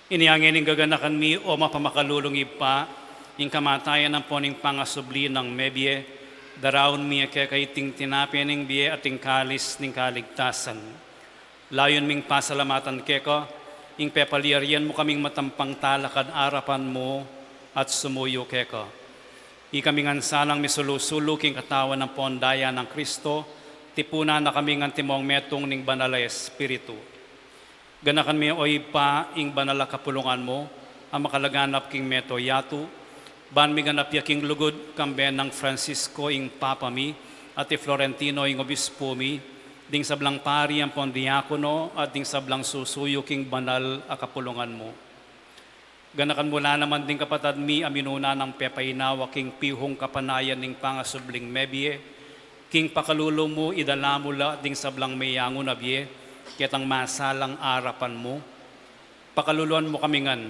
Inya ngeni gaganakan mi, o mapamakalulung Ibpa, ing kamatayan ampon ing pangasubli nang mebie, daraun mi keka iting tinape ning bie at ing kalis ning kaligtasan. Layun ming pasalamatan keka ing pepalyarian mu kaming matampang talakad arapan mu at sumuyu keka. Ikami ngan sanang misulu-sulu king katawan ampon daya nang Kristo, tipunan na kami ngan timong metung ning Banal a Espiritu. Ganakan mi, o Ibpa, ing banal a kapulungan mu a makalaganap king mabilug a yatu, ban miganap ya king lugud, kambe nang Francisco ing Papa mi, at i Florentino ing Obispo mi, ding sablang pari ampon diakono, at ding sablang susuyu king banal a kapulungan mu. Ganakan mu la naman ding kapatad mi a minuna nang pepainawa king pihung kapanayan ning pangasubling mebie, king pakalulu mu idala mu la ding sablang meyangu na bie, ketang masalang arapan mu. Pakaluluan mu kami ngan,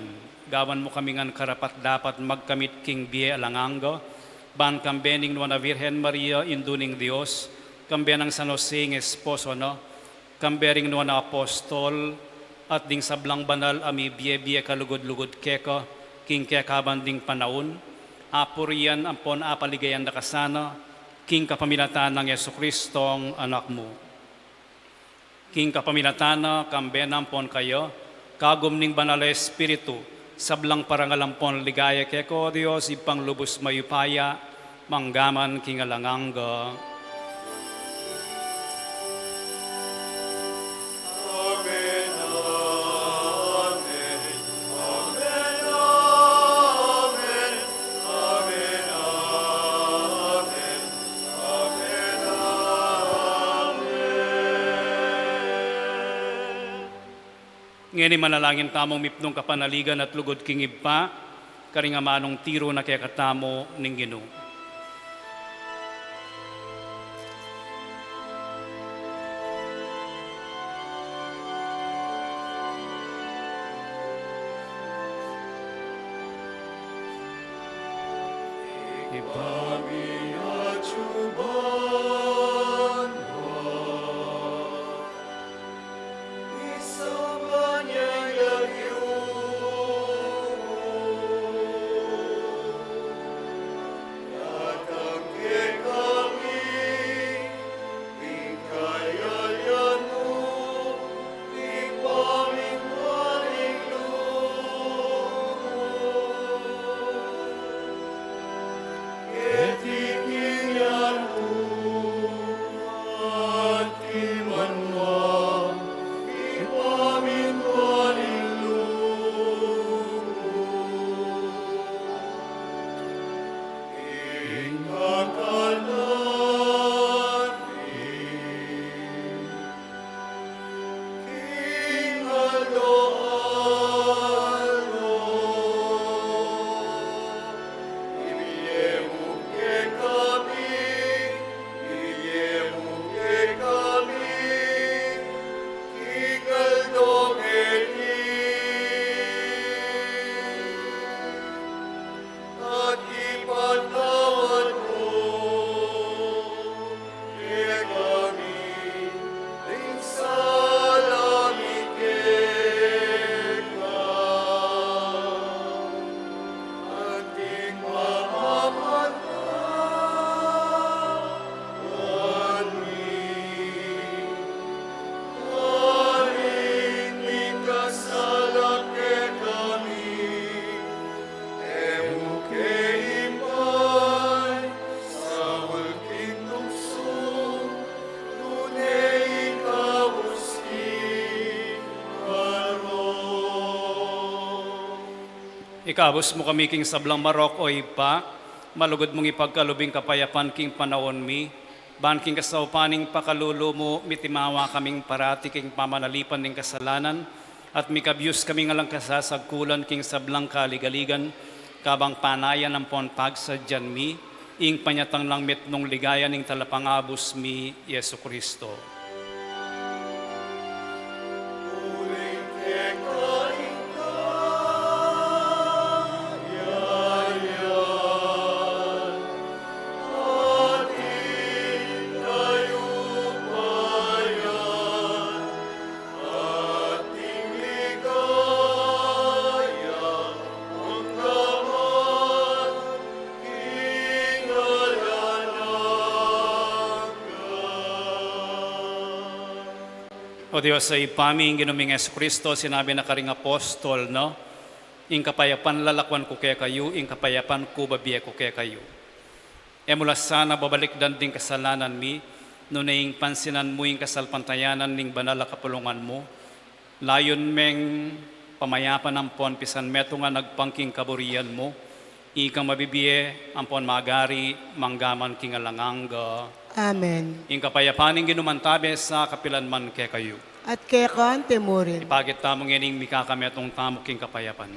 gawan mu kami ngan karapat-dapat magkamit king bie alang angga, ban kambe ning Nuan a Virgen Maria, Indu ning Dios, kambe nang San Jose ing esposo na, kambe ring nuan a apostol, at ding sablang banal a mibie-bie kalugud-lugud keka, king kekaban ding panaun, apurian ampon apaligayan da ka sana, king kapamilatan nang Jesucristong Anak mu. King kapamilatan na, kambe na ampon kaya, kagum ning Banal a Espiritu, sablang parangal ampon ligaya keka, o Dios, Ibpang lubus mayupaya, mangga man king alang angga. Amen, amen, amen, amen, amen, amen, amen. Ngeni manalangin tamung mipnung kapanaligan at lugud king Ibpa, karing amanung tiru na kekatamu ning Ginu. Ibpa mi atsu ka banua, At ipatawad mu kekami ding sala mi keka, anti mamamatawad mi karing mikasala kekami. E mu ke ipaisaul king tuksu, nune ikabus ing marok. Ikabus mu kami king sablang marok, o Ibpa, malugud mung ipagkalub ing kapayapan king panaun mi, ban king kasaupan ning pakalulu mu, mitimawa kaming parati king pamanalipan ning kasalanan, at mikabyus kaming alang kasasagkulan king sablang kaligaligan, kabang panayan ampon pagsadyan mi ing panyatang nang mitmung ligaya ning Talapangabus mi, Jesucristo. O Dios a Ibpa mi, ing Ginu ming Jesucristo, sinabi na karing apostol na, "Ing kapayapan lalakuan ku kekayu, ing kapayapan ku bibie ku kekayu." E mu la sana babalikdan ding kasalanan mi, nune ing pansinan mu ing kasalpantayanan ning banal a kapulungan mu, layun meng pamayapan ampon pisan metung a agpang king kaburian mu, ikang mabibie ampon magari manggaman king alang angga. Amen. Ing kapayapan ning Ginu mantabe sa kapilan man kekayu. At keka anti mu rin. Ipakit tamu ngening mikakametung tamu king kapayapan.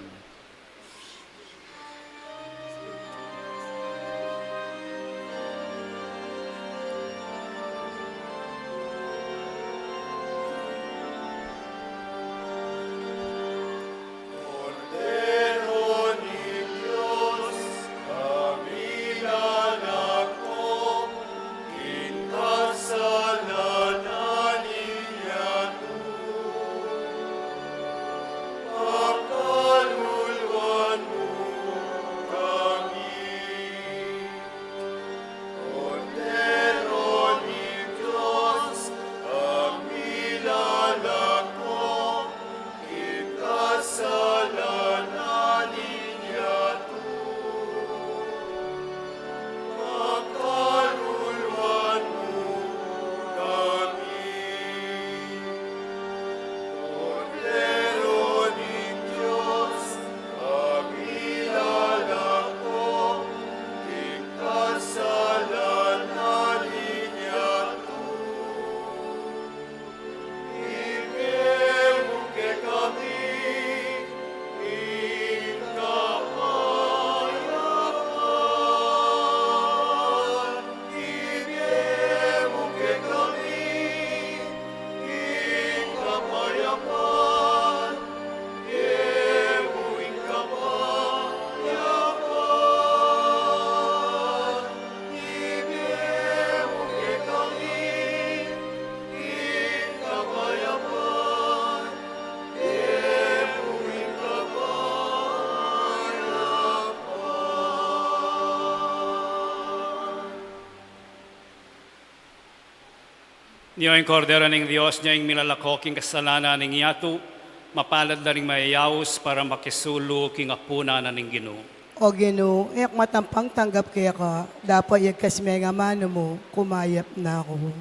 Nyo ing Kordero ning Dios, nyo ing milalako king kasalanan ning yatu, mapalad la ring mayayaus para makisulu king apunan na ning Ginu. O Ginu, e ku matampang tanggap keka, dapot yagkas me ing amanu mu, kumayap na ku.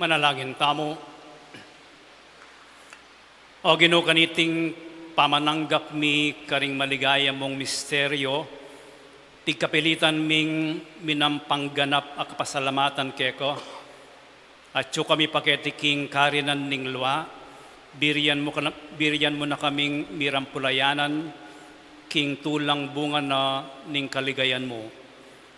Manalangin tamu. O Ginu, kaniting pamananggap mi karing maligaya mung misteryo, pigkapilitan ming minampangganap a kapasalamatan keka, atyu kami pa keti king karinan ning lua, birian mu kana-, birian mu na kaming mirampulayanan king tulang bunga na ning kaligayan mu.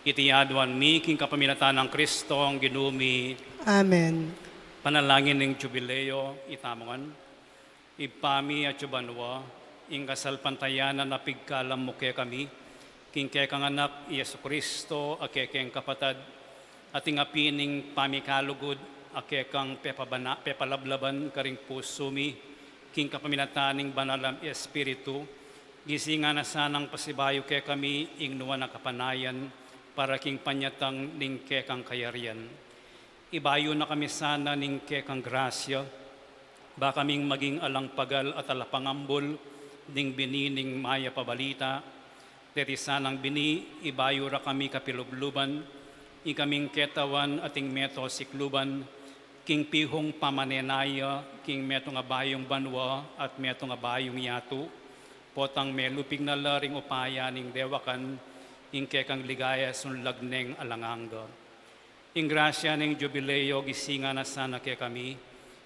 Iti aduan mi king kapamilatan nang Kristong Ginu mi. Amen. Panalangin ning Jubileo, itamu ngan. Ibpa mi atsu banua, ing kasalpantayanan a pigkalam mu kekami, king kekang Anak, i Jesucristo, a kekeng kapatad, at ing api ning pamikalugud, a kekang pepabana-, pepalablaban karing pusu mi, king kapamilatan ning Banal a Espiritu, gisingan na sanang pasibayu kekami ing nuan a kapanayan para king panyatang ning kekang kayarian. Ibayu na kami sana ning kekang grasya, ba kaming maging alang pagal at alapangambul ning bini ning mayap a balita. Deti sanang bini, ibayu ra kami kapilubluban, ikaming ketawan at ing meto sikluban, king pihung pamanenaya, king metung a bayung banua at metung a bayung yatu, potang melupig na la ring upaya ning dewakan, ing kekang ligaya sunlag neng alang angga. Ing grasya ning Jubileo gisingan na sana kekami,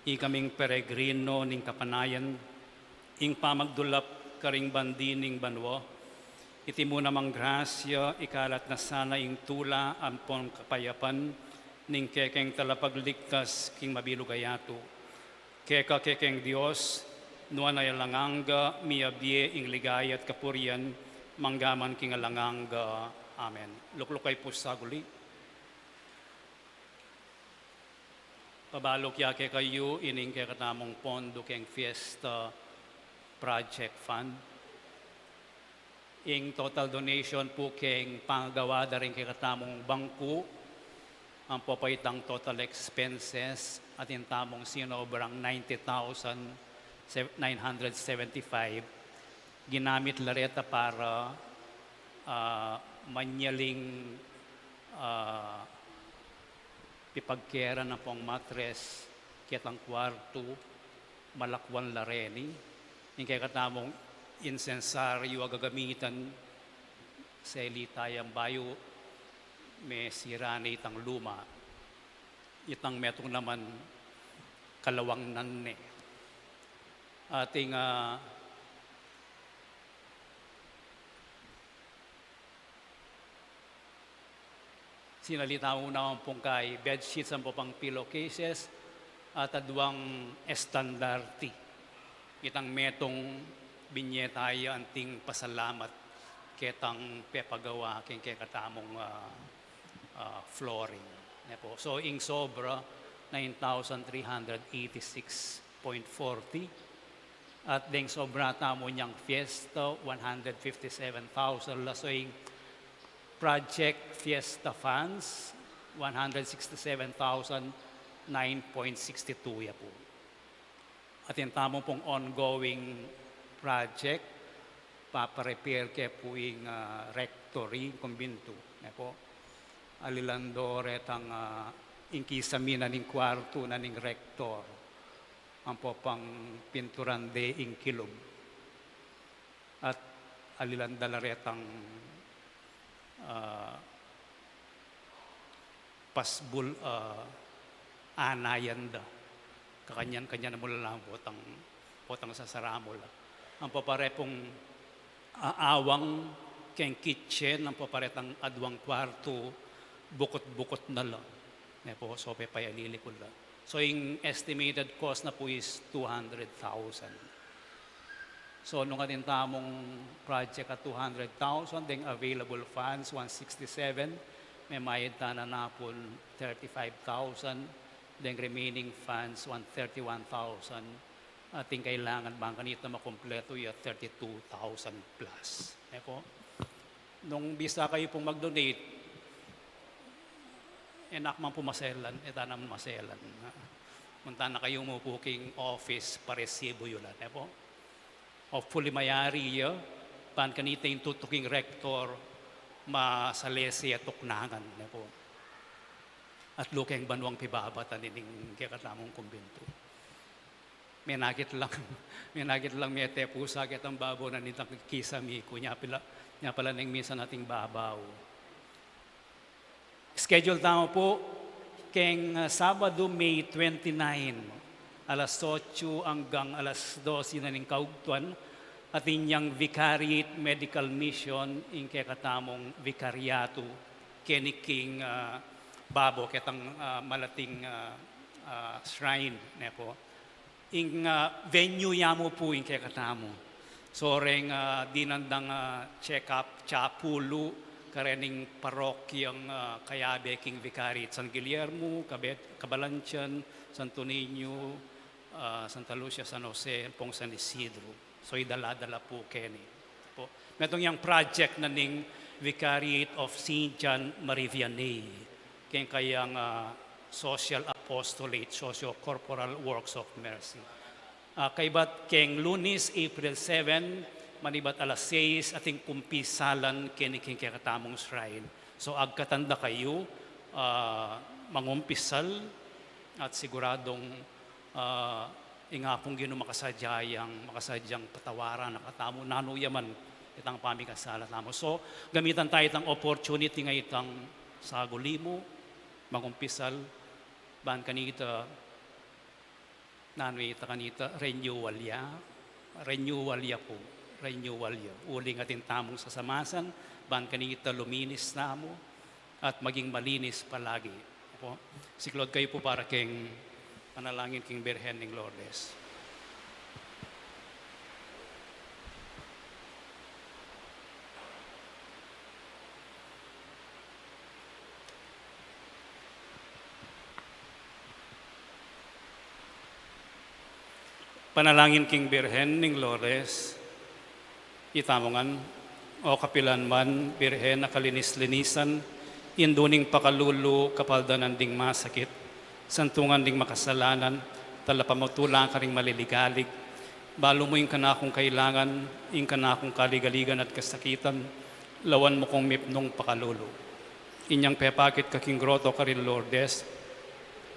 ikaming peregrino ning kapanayan, ing pamagdulap karing bandi ning banua. Iti mu namang grasya, ikalat na sana ing tula ampon kapayapan ning kekeng talapagligtas king mabilug a yatu. Keka kekeng Dios, nuan a alang angga, miyabie ing ligaya at kapurian, mangga man king alang angga. Amen. Lukluk kayu pu sa guli. Pabalu ke kekayu ining kekatamung pondo keng Fiesta Project Fund. Ing total donation pu keng pangagawa da ring kekatamung bangku, ampo pa itang total expenses, atin tamung sinobrang ninety thousand nine hundred seventy-five, ginamit la reta para, ah, manyaling, ah, pipagkeran ampong matres, ketang kuartu, malakwan la reni, ing kekatamung insensaryu a gagamitan, selita yang bayu, mesira ne itang luma, itang metung naman kalawang na ne. Ating, ah, sinalita mu naman pung kay bedsheets ampo pang pillowcases at aduang estandarte. Itang metung binie taya anting pasalamat ketang pepagawa keng kekatamung, ah, ah, flooring. Ne pu. So, ing sobra, nine thousand three hundred eighty-six point forty. At deng sobra tamu nyang fiesta, one hundred fifty-seven thousand la. So ing project fiesta funds, one hundred sixty-seven thousand nine point six two ya pu. Atin tamu pung ongoing project, papa-repair ke pu ing, ah, rectory, kumbintu, ne pu. Alilan do retang, ah, ing kisaminan ning kuartu na ning rector. Ampo pang pinturan de ing kilub. At alilan da la retang, ah, pasbul, ah, anayan da. Kakanyan-kanyan mu la lang potang, potang sasara mu la. Ampo pa re pung, ah, awang keng kitchen, ampo pa retang aduang kuartu, bukut-bukut na la. Ne pu, so pepayalilikul la. So, ing estimated cost na pu is two hundred thousand. So, nung atin tamung project a two hundred thousand, deng available funds, one sixty-seven, memayad tana na pun thirty-five thousand, deng remaining funds, one thirty-one thousand, atin kailangan bang kanita makumpletu ya thirty-two thousand plus. Ne pu? Nung bisa kayu pung mag-donate, e na ku man pu maselan, e tana man maselan. Munta na kayu mu pu king office, paresibu yu la, ne pu? Hopefully, mayari ya, ban kanita ing tutuking rector, masalese ya tuknangan, ne pu? At lukeng banuang pibabatan ining kekatamung kumbentu. Menakit lang, menakit lang mete pu sa ketang babo na nitang kisami ku, nya pala, nya pala neng misan ating babaw. Schedule tamu pu keng, ah, Sabado, May twenty-nine, alas otso anggang alas dose na ning kaugtuan, atin yang Vicariate Medical Mission, ing kekatamung vikaryatu, keni king, ah, babo, ketang, ah, malating, ah, ah, shrine, ne pu. Ing, ah, venue ya mu pu ing kekatamu. So, reng, ah, dinan dang, ah, check-up, chapulu, karening parokyang, ah, kayabe king Vicariate, San Guillermo, Cabe-, Cabalanchian, Santo Niño, ah, Santa Lucia, San Jose, ampong San Isidro. So, idala-dala pu keni. Pu, metung yang project na ning Vicariate of Saint John Marie Vianney, keng kayang, ah, social apostolate, socio-corporal works of mercy. Ah, kaibat keng Lunes, April seven, manibat alas sais, ating kumpisalan keni king kekatamung shrine. So, agkatan da kayu, ah, mangumpisal at siguradung, ah, ing Apung Ginu makasadya yang, makasadyang patawaran na katamu nanu ya man itang pamikasala tamu. So, gamitan ta itang opportunity ngeni, itang saguli mu, mangumpisal, ban kanita, nanu ita kanita, renewal ya, renewal ya pu, renewal ya. Uling atin tamung sasamasan, ban kanita luminis tamu, at maging malinis palagi. Apo, siklaud kayu pu para keng panalangin king Birhen ning Lourdes. Panalangin king Birhen ning Lourdes. Itamu ngan, o kapilan man, Birhen a kalinis-linisan, indu ning pakalulu, kapaldanan ding masakit, santungan ding makasalanan, talapamutula karing maliligalig, balu mu ing kanakung kailangan, ing kanakung kaligaligan at kasakitan, lawan mu kung mipnung pakalulu. Inyang pepakit ka king groto karin Lourdes,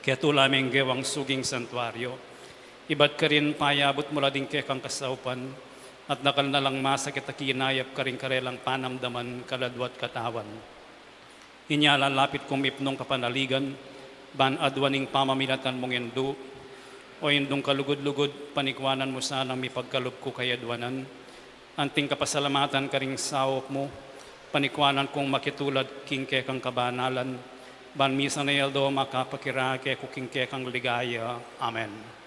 ketula meng gewang suging santuario. Ibat karin payabut mu la ding kekang kasaupan, at dakal na lang masakit a kinayap karing karelang panamdaman, kaladwa at katawan. Inya lalapit kung mipnung kapanaligan, ban aduan ing pamamilatan mung indu, o indung kalugud-lugud, panikuanan mu sanang mipagkalub ku kayaduanan, anting kapasalamatan karing saup mu, panikuanan kung makitulad king kekang kabanalan, ban misan a aldo makapakirake ku king kekang ligaya. Amen.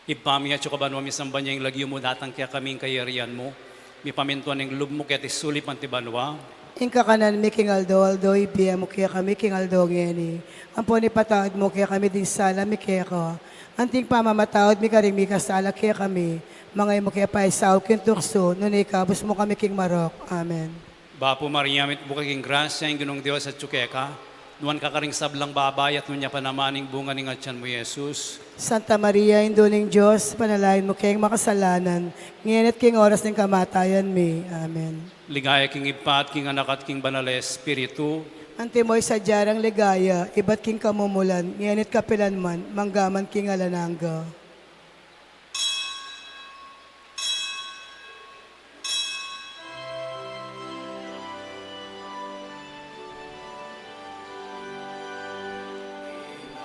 Ibpa mi, atsu ka banua, misamban ya ing lagyu mu, datang kekami ing kayarian mu, mipamintuan ing lub mu keti sulip anti banua. Ing kakanan mi king aldo-aldo ibie mu kekami king aldo ngeni. Ampon ipatawad mu kekami ding sala mi keka, anting pamamataud mi karing mikasala kekami. Manga e mu ke paisaul king tuksu, nune ikabus mu kami king marok. Amen. Bapu Maria, mitmu ka king grasya, ing Ginung Dios atsu keka. Nuan ka karing sablang babai, at nuan ya pa naman ing bunga ning atian mu, Jesus. Santa Maria, Indu ning Dios, ipanalangin mu keng makasalanan, ngeni at king oras ning kamatayan mi. Amen. Ligaya king Ibpa, at king Anak, at king Banal a Espiritu. Antimo ing sadya rang ligaya, ibat king kamumulan, ngeni at kapilan man, mangga man king alang angga.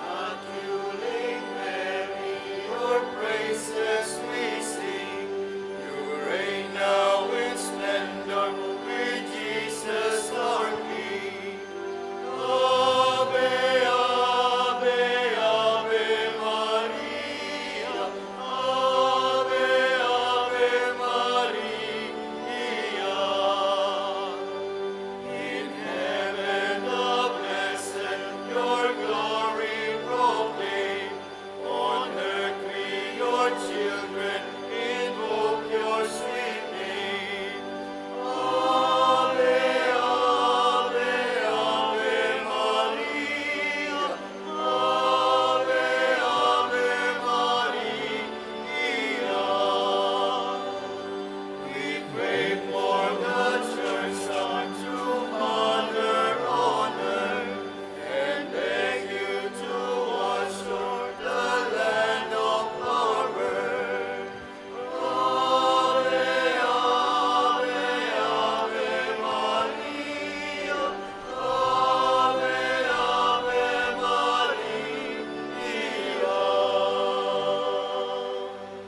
Immaculate Mary, your praises we sing. You reign now in splendor with Jesus our King. Ave, ave, ave Maria.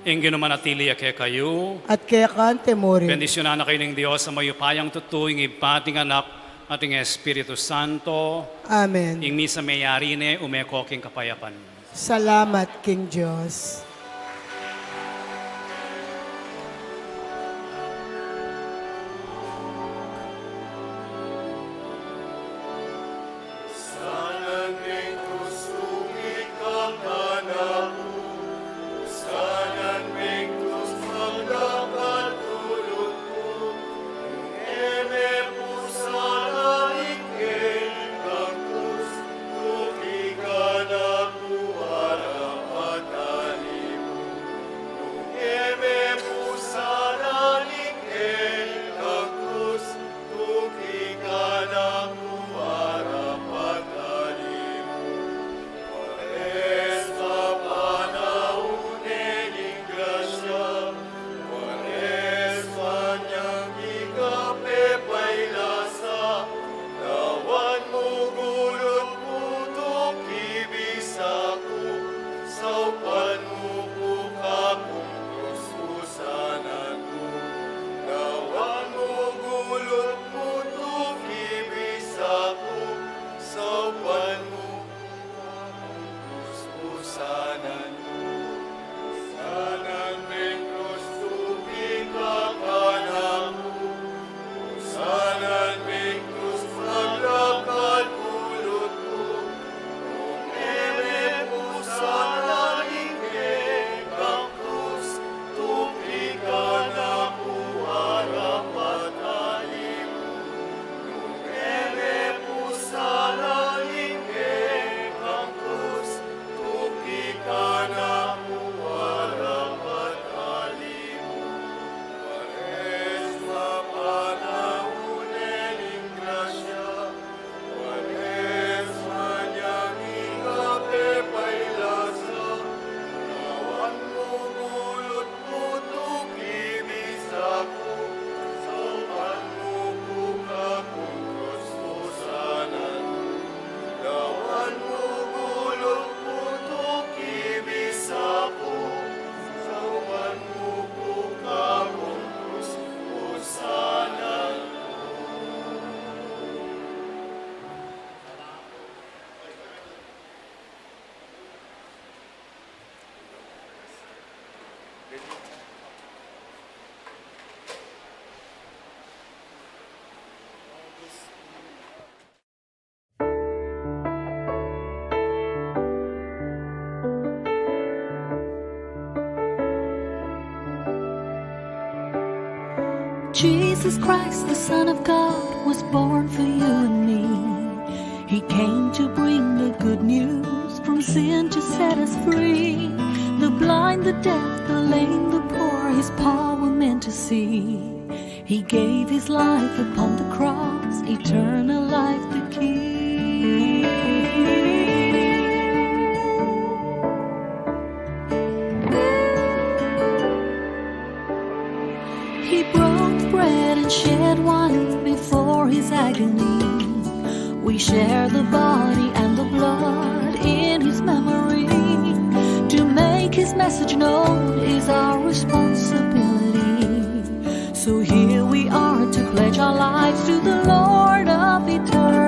Ing Ginu manatili ya kekayu. At keka mu rin. Bendisyunan na kayu ning Dios a mayupayang tutu, ing Ibpa, ing Anak, at ing Espiritu Santo. Amen. Ing misa meyari ne, ume ko king kapayapan. Salamat king Dios. Jesus Christ, the Son of God, was born for you and me. He came to bring the good news, from sin to set us free. The blind, the deaf, the lame, the poor, his power men to see. He gave his life upon the cross, eternal life the key. He broke bread and shed wine before his agony. We share the body and the blood in his memory. To make his message known is our responsibility. So here we are to pledge our lives to the Lord of eternity.